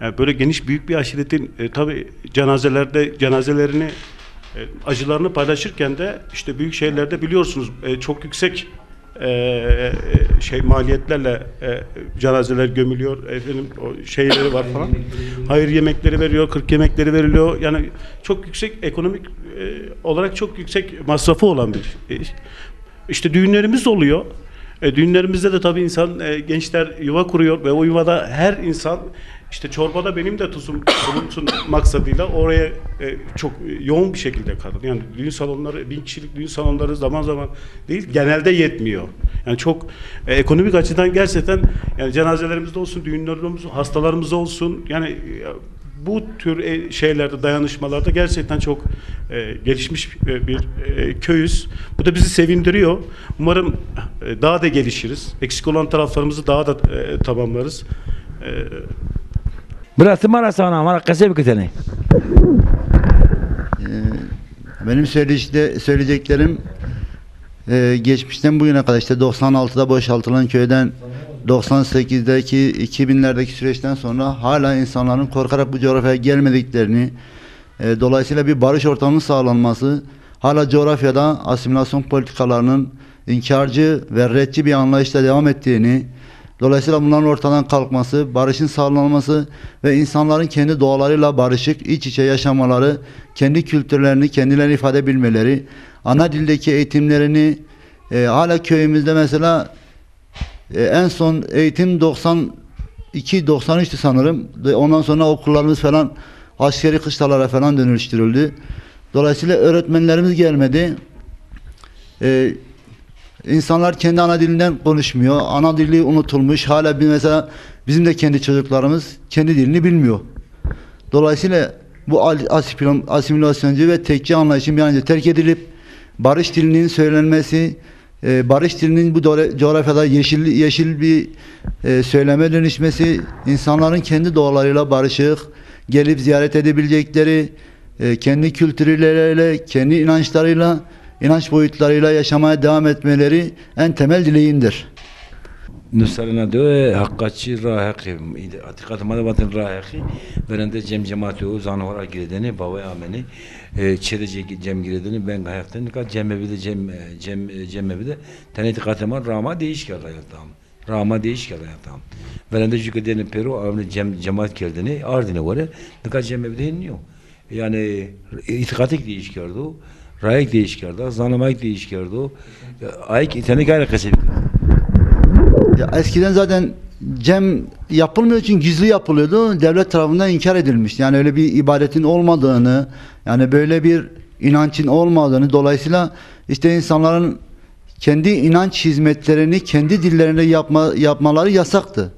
e, böyle geniş büyük bir aşiretin e, tabii cenazelerde cenazelerini e, acılarını paylaşırken de işte büyük şehirlerde biliyorsunuz e, çok yüksek e, e, şey maliyetlerle e, cenazeler gömülüyor, efendim o şeyleri var falan. Hayır yemekleri veriliyor, kırk yemekleri veriliyor. Yani çok yüksek ekonomik e, olarak çok yüksek masrafı olan bir iş. İşte düğünlerimiz oluyor. E, düğünlerimizde de tabii insan, e, gençler yuva kuruyor ve o yuvada her insan işte çorbada benim de tuzum bulunsun maksadıyla oraya e, çok yoğun bir şekilde katılıyor. Yani düğün salonları, bin kişilik düğün salonları zaman zaman değil, genelde yetmiyor. Yani çok e, ekonomik açıdan gerçekten yani cenazelerimizde olsun, düğünlerimizde olsun, hastalarımızda olsun yani e, bu tür e, şeylerde, dayanışmalarda gerçekten çok e, gelişmiş e, bir e, köyüz. Bu da bizi sevindiriyor. Umarım e, daha da gelişiriz. Eksik olan taraflarımızı daha da e, tamamlarız. E, Bira, ti ma ra sana, ma ra qesey bike tenê. Benim söyleyeceklerim e, geçmişten bugüne kadar işte doksan altıda boşaltılan köyden doksan sekizdeki iki binlerdeki süreçten sonra hala insanların korkarak bu coğrafyaya gelmediklerini e, dolayısıyla bir barış ortamının sağlanması hala coğrafyada asimilasyon politikalarının inkarcı ve redci bir anlayışla devam ettiğini, dolayısıyla bunların ortadan kalkması, barışın sağlanması ve insanların kendi doğalarıyla barışık, iç içe yaşamaları, kendi kültürlerini kendilerini ifade bilmeleri, ana dildeki eğitimlerini e, hala köyümüzde mesela e, en son eğitim doksan iki doksan üçtü sanırım. Ondan sonra okullarımız falan askeri kışlalara falan dönüştürüldü. Dolayısıyla öğretmenlerimiz gelmedi. E, insanlar kendi ana dilinden konuşmuyor. Ana dili unutulmuş. Hala bir mesela bizim de kendi çocuklarımız kendi dilini bilmiyor. Dolayısıyla Bu al- asipilom- asimilasyoncu ve tekçi anlayışın bir an önce terk edilip barış dilinin söylenmesi, e, barış dilinin bu dore- coğrafyada yeşil yeşil bir e, söyleme dönüşmesi, insanların kendi doğalarıyla barışık, gelip ziyaret edebilecekleri, e, kendi kültürleriyle, kendi inançlarıyla, inanç boyutlarıyla yaşamaya devam etmeleri en temel dileğimdir. Nusarina de heqqa çi ra heqî, îtîqatê ma de vatin ra heqî, verende cem cemaatî o, zano ra girêdenê, bawê amenê, e, çê de ce- cem girêdenê, veng heq de, nika cem evi de, cem, e, cem, e, cem evi de, tenê îtîqatê ma ra ma değiş kerda ya tam. Ra ma değiş kerda ya tam. Verende jû ke dêne pêro, avne cem, cemaat kerdêne, ardêne were, nika cem evi de hên nîyo. Yani îtîqatik değiş kerdo, rayek değiş kerda, zanamayek değiş kerdo. Ayek tenê gayre qesey bikero. Ya eskiden zaten cem yapılmıyor, çünkü gizli yapılıyordu. Devlet tarafından inkar edilmişti. Yani öyle bir ibadetin olmadığını, yani böyle bir inancın olmadığını, dolayısıyla işte insanların kendi inanç hizmetlerini kendi dillerinde yapma, yapmaları yasaktı.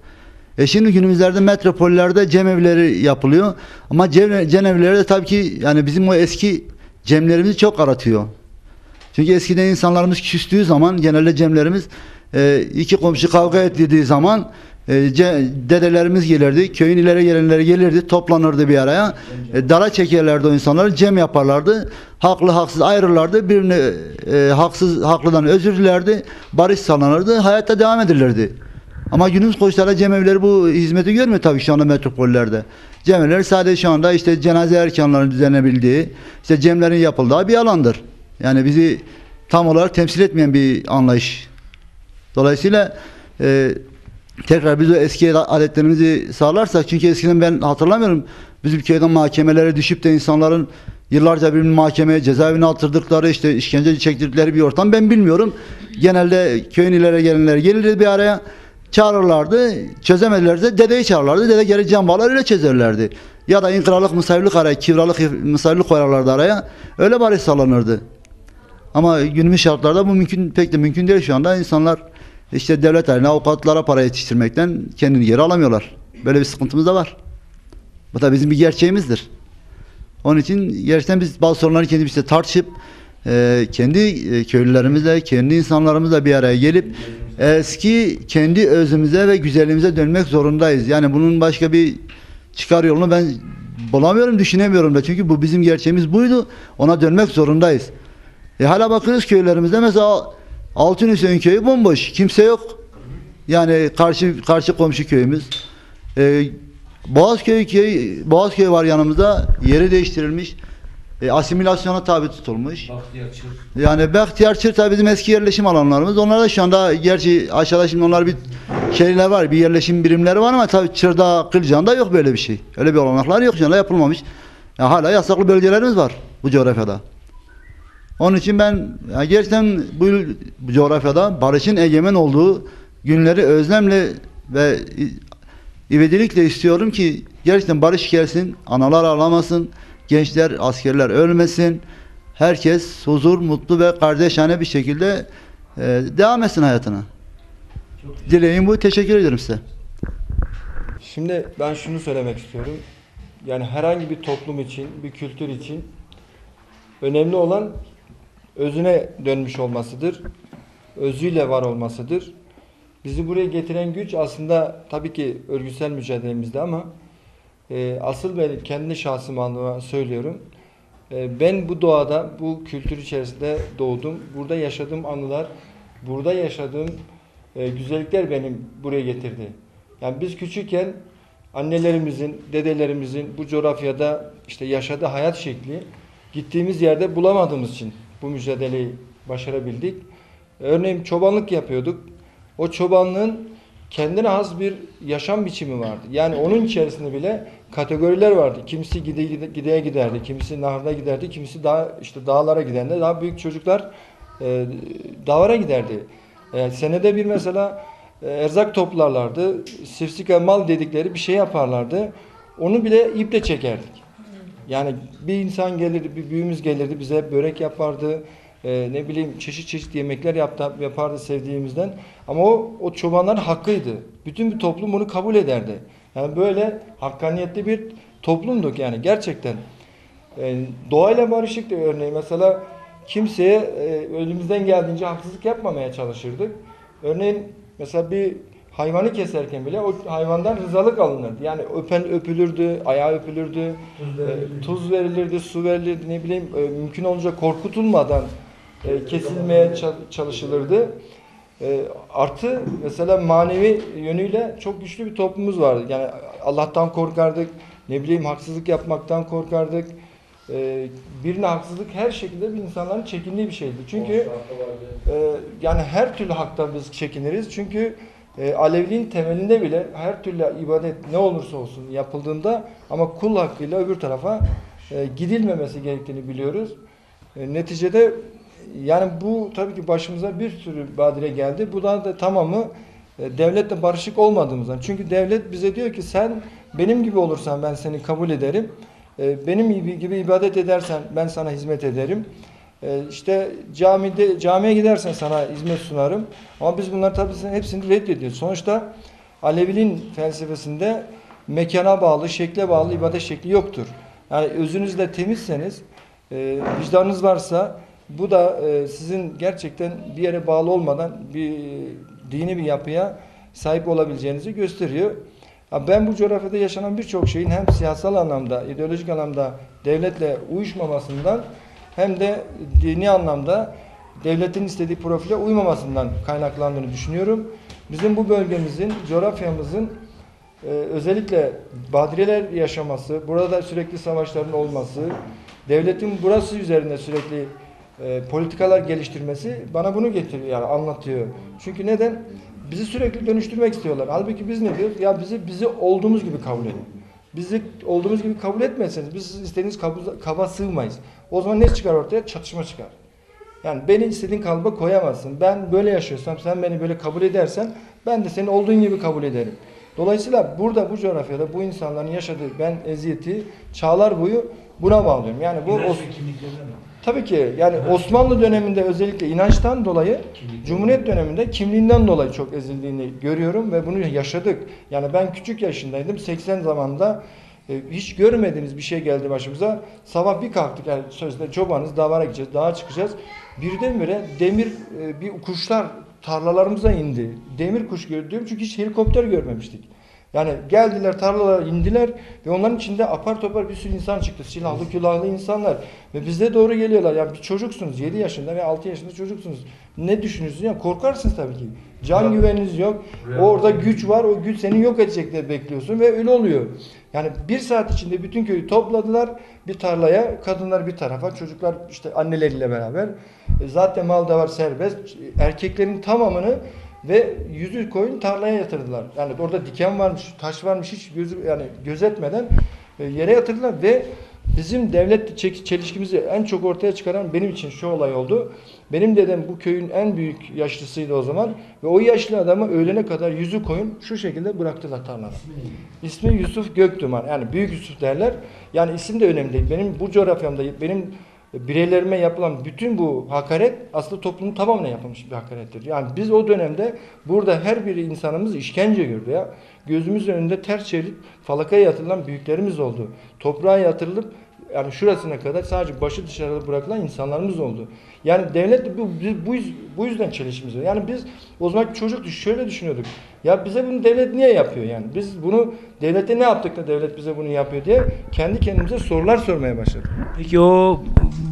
E şimdi günümüzlerde metropollerde cemevleri yapılıyor. Ama cem, cemevleri de tabii ki yani bizim o eski cemlerimizi çok aratıyor. Çünkü eskiden insanlarımız küstüğü zaman genelde cemlerimiz, e, iki komşu kavga ettiği zaman, e, ce- dedelerimiz gelirdi, köyün ileri gelenleri gelirdi, toplanırdı bir araya. E, dara çekerlerdi o insanları, cem yaparlardı. Haklı haksız ayırırlardı, birini, e, haksız haklıdan özür dilerdi, barış sağlanırdı, hayatta devam edilirdi. Ama günümüz koşullarında cemevleri bu hizmeti görmüyor tabii şu anda metropollerde. Cemevleri sadece şu anda işte cenaze erkanlarının düzenlenebildiği, işte cemlerin yapıldığı bir alandır. Yani bizi tam olarak temsil etmeyen bir anlayış. Dolayısıyla, e, tekrar biz o eski adetlerimizi sağlarsak, çünkü eskiden ben hatırlamıyorum, bizim köyden mahkemelere düşüp de insanların yıllarca birbirini mahkemeye, cezaevine attırdıkları, işte işkence çektirdikleri bir ortam ben bilmiyorum. Genelde köyün ileri gelenleri gelirdi bir araya, çağırırlardı, çözemedilerse dedeyi çağırırlardı, dede geri cem bağlar, öyle çözerlerdi. Ya da inkralık, musavvirlik araya, kivralık, musavvirlik koyarlardı araya, öyle barış sağlanırdı. Ama günümüz şartlarda bu mümkün, pek de mümkün değil şu anda. İnsanlar işte devlet eline avukatlara para yetiştirmekten kendini geri alamıyorlar. Böyle bir sıkıntımız da var. Bu da bizim bir gerçeğimizdir. Onun için gerçekten biz bazı sorunları kendimizle tartışıp, e, kendi, e, köylülerimizle, kendi insanlarımızla bir araya gelip eski kendi özümüze ve güzelliğimize dönmek zorundayız. Yani bunun başka bir çıkar yolunu ben bulamıyorum, düşünemiyorum da. Çünkü bu bizim gerçeğimiz buydu. Ona dönmek zorundayız. E, hala bakıyoruz köylerimizde mesela Altın Hüseyin köyü bomboş, kimse yok. Yani karşı karşı komşu köyümüz. E, Boğazköy köy, Boğazköy var yanımızda, yeri değiştirilmiş. E, asimilasyona tabi tutulmuş. Bahtiyar Çır. Yani Bahtiyar Çır tabi bizim eski yerleşim alanlarımız. Onlar da şu anda, gerçi aşağıda şimdi onlar bir şeyler var, bir yerleşim birimleri var ama tabi Çır'da, Kılcan'da yok böyle bir şey. Öyle bir olanaklar yok şu anda, yapılmamış. Ya hala yasaklı bölgelerimiz var bu coğrafyada. Onun için ben ya gerçekten bu, bu coğrafyada barışın egemen olduğu günleri özlemle ve i- ivedilikle istiyorum ki gerçekten barış gelsin, analar ağlamasın, gençler, askerler ölmesin. Herkes huzur, mutlu ve kardeşane bir şekilde, e, devam etsin hayatına. Dileğim bu. Teşekkür ederim size. Şimdi ben şunu söylemek istiyorum. Yani herhangi bir toplum için, bir kültür için önemli olan özüne dönmüş olmasıdır. Özüyle var olmasıdır. Bizi buraya getiren güç aslında tabii ki örgütsel mücadelemizde ama e, asıl ben kendi şahsım adına söylüyorum. E, ben bu doğada, bu kültür içerisinde doğdum. Burada yaşadığım anılar, burada yaşadığım e, güzellikler benim buraya getirdi. Yani biz küçükken annelerimizin, dedelerimizin bu coğrafyada işte yaşadığı hayat şekli gittiğimiz yerde bulamadığımız için bu mücadeleyi başarabildik. Örneğin çobanlık yapıyorduk. O çobanlığın kendine has bir yaşam biçimi vardı. Yani onun içerisinde bile kategoriler vardı. Kimisi gide, gide, gideye giderdi, kimisi nahırda giderdi, kimisi daha işte dağlara giderdi. Daha büyük çocuklar e, dağlara giderdi. E, senede bir mesela e, erzak toplarlardı. Sifsika mal dedikleri bir şey yaparlardı. Onu bile iple çekerdik. Yani bir insan gelirdi, bir büyüğümüz gelirdi, bize börek yapardı. E, ne bileyim çeşit çeşit yemekler yaptı, yapardı sevdiğimizden. Ama o, o çobanların hakkıydı. Bütün bir toplum bunu kabul ederdi. Yani böyle hakkaniyetli bir toplumduk yani gerçekten. E, doğayla barışıktı örneğin. Mesela kimseye e, elimizden geldiğince haksızlık yapmamaya çalışırdık. Örneğin mesela bir hayvanı keserken bile o hayvandan rızalık alınırdı. Yani öpen öpülürdü, ayağı öpülürdü, tuz verilirdi, e, tuz verilirdi, su verilirdi, ne bileyim e, mümkün olunca korkutulmadan e, kesilmeye ça- çalışılırdı. E, artı mesela manevi yönüyle çok güçlü bir toplumumuz vardı. Yani Allah'tan korkardık, ne bileyim haksızlık yapmaktan korkardık. E, birine haksızlık her şekilde bir insanların çekindiği bir şeydi. Çünkü e, yani her türlü haktan biz çekiniriz. Çünkü e, Aleviliğin temelinde bile her türlü ibadet ne olursa olsun yapıldığında ama kul hakkıyla öbür tarafa e, gidilmemesi gerektiğini biliyoruz. E, neticede yani bu tabii ki başımıza bir sürü badire geldi. Bu da, da tamamı e, devletle barışık olmadığımızdan. Çünkü devlet bize diyor ki sen benim gibi olursan ben seni kabul ederim. E, benim gibi, gibi ibadet edersen ben sana hizmet ederim. E, işte camide camiye gidersen sana hizmet sunarım. Ama biz bunları tabii hepsini reddediyoruz. Sonuçta Aleviliğin felsefesinde mekana bağlı, şekle bağlı ibadet şekli yoktur. Yani özünüzle temizseniz, e, vicdanınız varsa bu da e, sizin gerçekten bir yere bağlı olmadan bir dini bir yapıya sahip olabileceğinizi gösteriyor. Ya ben bu coğrafyada yaşanan birçok şeyin hem siyasal anlamda, ideolojik anlamda devletle uyuşmamasından hem de dini anlamda devletin istediği profile uymamasından kaynaklandığını düşünüyorum. Bizim bu bölgemizin, coğrafyamızın e, özellikle badireler yaşaması, burada sürekli savaşların olması, devletin burası üzerinde sürekli e, politikalar geliştirmesi bana bunu getiriyor, yani anlatıyor. Çünkü neden? Bizi sürekli dönüştürmek istiyorlar. Halbuki biz ne diyoruz? Ya bizi bizi olduğumuz gibi kabul edin. Bizi olduğumuz gibi kabul etmezseniz, biz siz istediğiniz kabu- kaba sığmayız. O zaman ne çıkar ortaya? Çatışma çıkar. Yani beni istediğin kalıba koyamazsın. Ben böyle yaşıyorsam, sen beni böyle kabul edersen, ben de seni olduğun gibi kabul ederim. Dolayısıyla burada, bu coğrafyada bu insanların yaşadığı ben eziyeti çağlar boyu buna bağlıyorum. Yani bu İnanç Os- ve kimliklerinden mi? Tabii ki yani Osmanlı döneminde özellikle inançtan dolayı, Cumhuriyet döneminde kimliğinden dolayı çok ezildiğini görüyorum ve bunu yaşadık. Yani ben küçük yaşındaydım, seksen zamanında e, hiç görmediğimiz bir şey geldi başımıza. Sabah bir kalktık, yani sözde çobanız, davara gideceğiz, dağa çıkacağız. Birdenbire demir e, bir kuşlar tarlalarımıza indi. Demir kuş gördüm çünkü hiç helikopter görmemiştik. Yani geldiler, tarlalara indiler ve onların içinde apar topar bir sürü insan çıktı. Silahlı külahlı insanlar ve bize doğru geliyorlar. Yani bir çocuksunuz, yedi yaşında ve altı yaşında çocuksunuz. Ne düşünürsünüz? Yani korkarsınız tabii ki. Can güveniniz yok. Orada güç var, o güç seni yok edecek diye bekliyorsun ve öyle oluyor. Yani bir saat içinde bütün köyü topladılar bir tarlaya, kadınlar bir tarafa, çocuklar işte anneleriyle beraber. E, zaten mal da var serbest. Erkeklerin tamamını ve yüzü koyun tarlaya yatırdılar. Yani orada diken varmış, taş varmış hiç gözü yani gözetmeden e, yere yatırdılar ve bizim devlet çek- çelişkimizi en çok ortaya çıkaran benim için şu olay oldu. Benim dedem bu köyün en büyük yaşlısıydı o zaman ve o yaşlı adamı öğlene kadar yüzü koyun şu şekilde bıraktılar tarlada. İsmi Yusuf Gökduman, yani Büyük Yusuf derler. Yani isim de önemli değil. Benim bu coğrafyamda benim bireylerime yapılan bütün bu hakaret aslında toplumun tamamına yapılmış bir hakarettir. Yani biz o dönemde burada her bir insanımız işkence gördü ya. Gözümüz önünde ters çevrilip falakaya yatırılan büyüklerimiz oldu. Toprağa yatırılıp yani şurasına kadar sadece başı dışarıda bırakılan insanlarımız oldu. Yani devlet de bu, bu, yüz- bu yüzden çelişkimiz var. Yani biz o zaman çocuk düş- şöyle düşünüyorduk. Ya bize bunu devlet niye yapıyor yani? Biz bunu devlete ne yaptık da devlet bize bunu yapıyor diye kendi kendimize sorular sormaya başladık. Peki o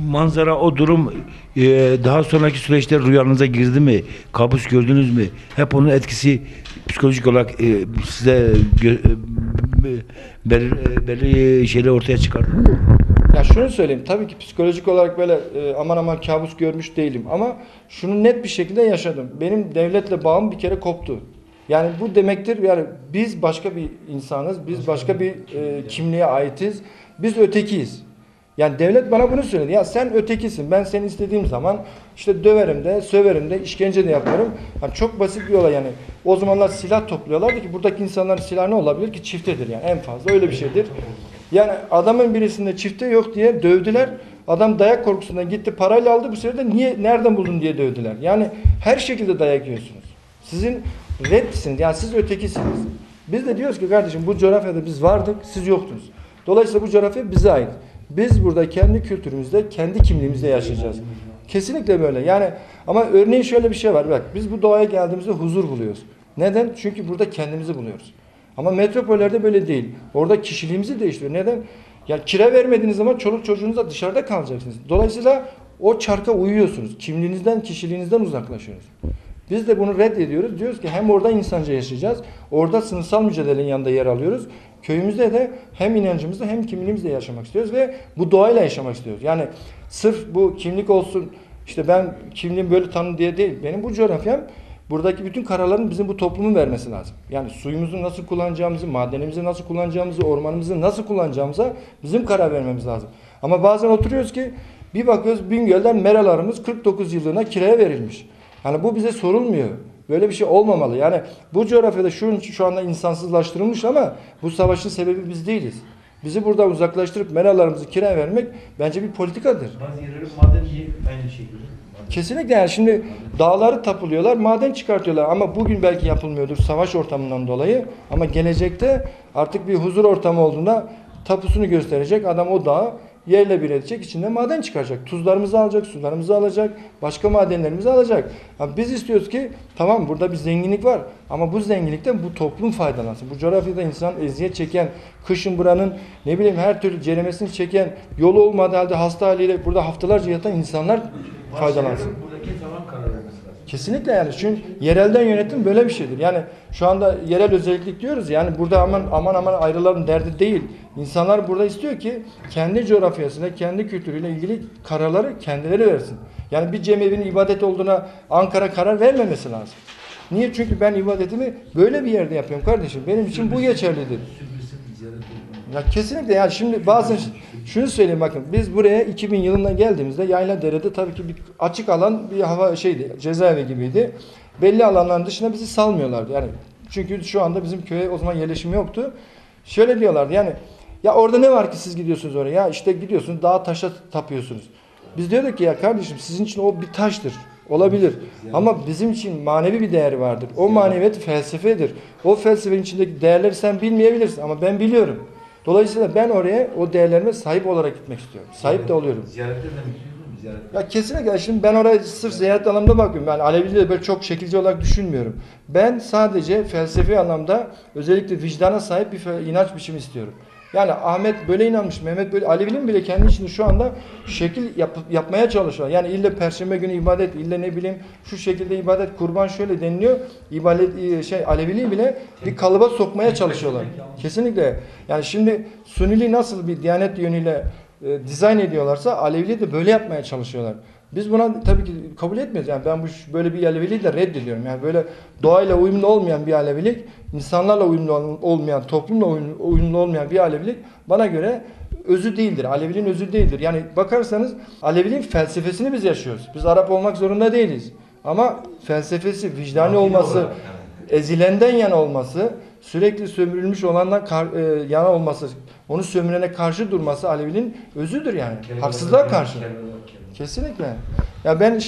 manzara, o durum e, daha sonraki süreçte rüyanıza girdi mi? Kabus gördünüz mü? Hep onun etkisi psikolojik olarak e, size gö- e, belir- e, belli şeyler ortaya çıkardı mı? Ya şunu söyleyeyim, tabii ki psikolojik olarak böyle e, aman aman kabus görmüş değilim ama şunu net bir şekilde yaşadım. Benim devletle bağım bir kere koptu. Yani bu demektir yani biz başka bir insanız, biz başka bir e, kimliğe aitiz, biz ötekiyiz. Yani devlet bana bunu söyledi. Ya sen ötekisin. Ben seni istediğim zaman işte döverim de, söverim de, işkence de yaparım. Yani çok basit bir olay yani. O zamanlar silah topluyorlardı ki buradaki insanların silahı ne olabilir ki? Çiftedir yani en fazla öyle bir şeydir. Yani adamın birisinde çifte yok diye dövdüler. Adam dayak korkusundan gitti, parayla aldı. Bu sefer de niye, nereden buldun diye dövdüler. Yani her şekilde dayak yiyorsunuz. Sizin redsiniz, yani siz ötekisiniz. Biz de diyoruz ki kardeşim bu coğrafyada biz vardık, siz yoktunuz. Dolayısıyla bu coğrafya bize ait. Biz burada kendi kültürümüzde, kendi kimliğimizde yaşayacağız. Kesinlikle böyle. Yani ama örneğin şöyle bir şey var. Bak, biz bu doğaya geldiğimizde huzur buluyoruz. Neden? Çünkü burada kendimizi buluyoruz. Ama metropollerde böyle değil. Orada kişiliğimizi değiştiriyor. Neden? Ya kira vermediğiniz zaman çoluk çocuğunuz da dışarıda kalacaksınız. Dolayısıyla o çarka uyuyorsunuz. Kimliğinizden, kişiliğinizden uzaklaşıyorsunuz. Biz de bunu reddediyoruz. Diyoruz ki hem orada insanca yaşayacağız, orada sınıfsal mücadelenin yanında yer alıyoruz. Köyümüzde de hem inancımızda hem kimliğimizde yaşamak istiyoruz ve bu doğayla yaşamak istiyoruz. Yani sırf bu kimlik olsun, işte ben kimliğim böyle tanım diye değil. Benim bu coğrafyam, buradaki bütün kararların bizim bu toplumun vermesi lazım. Yani suyumuzu nasıl kullanacağımızı, madenimizi nasıl kullanacağımızı, ormanımızı nasıl kullanacağımıza bizim karar vermemiz lazım. Ama bazen oturuyoruz ki bir bakıyoruz Bingöl'den meralarımız kırk dokuz yıllığına kiraya verilmiş. Yani bu bize sorulmuyor. Böyle bir şey olmamalı. Yani bu coğrafyada şu, şu anda insansızlaştırılmış ama bu savaşın sebebi biz değiliz. Bizi buradan uzaklaştırıp meralarımızı kiraya vermek bence bir politikadır. Bazı yerleri maden diye aynı şey görüyor. Kesinlikle, yani şimdi dağları tapuluyorlar, maden çıkartıyorlar ama bugün belki yapılmıyordur savaş ortamından dolayı ama gelecekte artık bir huzur ortamı olduğunda tapusunu gösterecek, adam o dağı yerle bir edecek, içinde maden çıkaracak. Tuzlarımızı alacak, sularımızı alacak, başka madenlerimizi alacak. Ha, biz istiyoruz ki tamam, burada bir zenginlik var ama bu zenginlikten bu toplum faydalansın. Bu coğrafyada insan eziyet çeken, kışın buranın ne bileyim her türlü ceremesini çeken, yolu olmadığı halde hasta haliyle burada haftalarca yatan insanlar faydalansın. Buradaki zaman karar vermesi lazım. Kesinlikle, yani çünkü yerelden yönetim böyle bir şeydir. Yani şu anda yerel özellik diyoruz, yani burada aman aman aman ayrılalım derdi değil. İnsanlar burada istiyor ki kendi coğrafyasıyla, kendi kültürüyle ilgili kararları kendileri versin. Yani bir cemevinin ibadet olduğuna Ankara karar vermemesi lazım. Niye? Çünkü ben ibadetimi böyle bir yerde yapıyorum kardeşim. Benim için bu geçerlidir. Ya kesinlikle, yani şimdi bazen şunu söyleyeyim, bakın, biz buraya iki bin yılında geldiğimizde Yayladere'de tabii ki bir açık alan, bir hava şeydi, cezaevi gibiydi. Belli alanların dışına bizi salmıyorlardı. Yani çünkü şu anda bizim köye o zaman yerleşim yoktu. Şöyle diyorlardı yani, ya orada ne var ki siz gidiyorsunuz oraya? Ya işte gidiyorsunuz, dağa taşa tapıyorsunuz. Biz diyorduk ki ya kardeşim, sizin için o bir taştır. Olabilir. Ama bizim için manevi bir değeri vardır. O maneviyat felsefedir. O felsefenin içindeki değerleri sen bilmeyebilirsin ama ben biliyorum. Dolayısıyla ben oraya o değerlerime sahip olarak gitmek istiyorum. Sahip de oluyorum. Ziyarette de mümkün değil mi? Ziyaret. Ya kesinlikle. Şimdi ben oraya sırf ziyaret anlamında bakıyorum. Yani Aleviliği de böyle çok şekilci olarak düşünmüyorum. Ben sadece felsefi anlamda özellikle vicdana sahip bir fe- inanç biçimi istiyorum. Yani Ahmet böyle inanmış, Mehmet böyle, Aleviliğin bile kendi içinde şu anda şekil yap- yapmaya çalışıyor. Yani ille Perşembe günü ibadet, ille ne bileyim şu şekilde ibadet, kurban şöyle deniliyor. İbadet, e, şey, Aleviliği bile bir kalıba sokmaya çalışıyorlar. Kesinlikle. Yani şimdi Suniliği nasıl bir diyanet yönüyle e, dizayn ediyorlarsa Aleviliği de böyle yapmaya çalışıyorlar. Biz buna tabii ki kabul etmiyoruz. Yani ben bu böyle bir Aleviliği de reddediyorum. Yani böyle doğayla uyumlu olmayan bir Alevilik, insanlarla uyumlu ol- olmayan, toplumla uyum- uyumlu olmayan bir Alevilik bana göre özü değildir. Aleviliğin özü değildir. Yani bakarsanız Aleviliğin felsefesini biz yaşıyoruz. Biz Arap olmak zorunda değiliz. Ama felsefesi, vicdani olması, ezilenden yana olması, sürekli sömürülmüş olandan kar- e, yana olması, onu sömürene karşı durması Aleviliğin özüdür yani. Haksızlığa karşı. Kesinlikle. Ya ben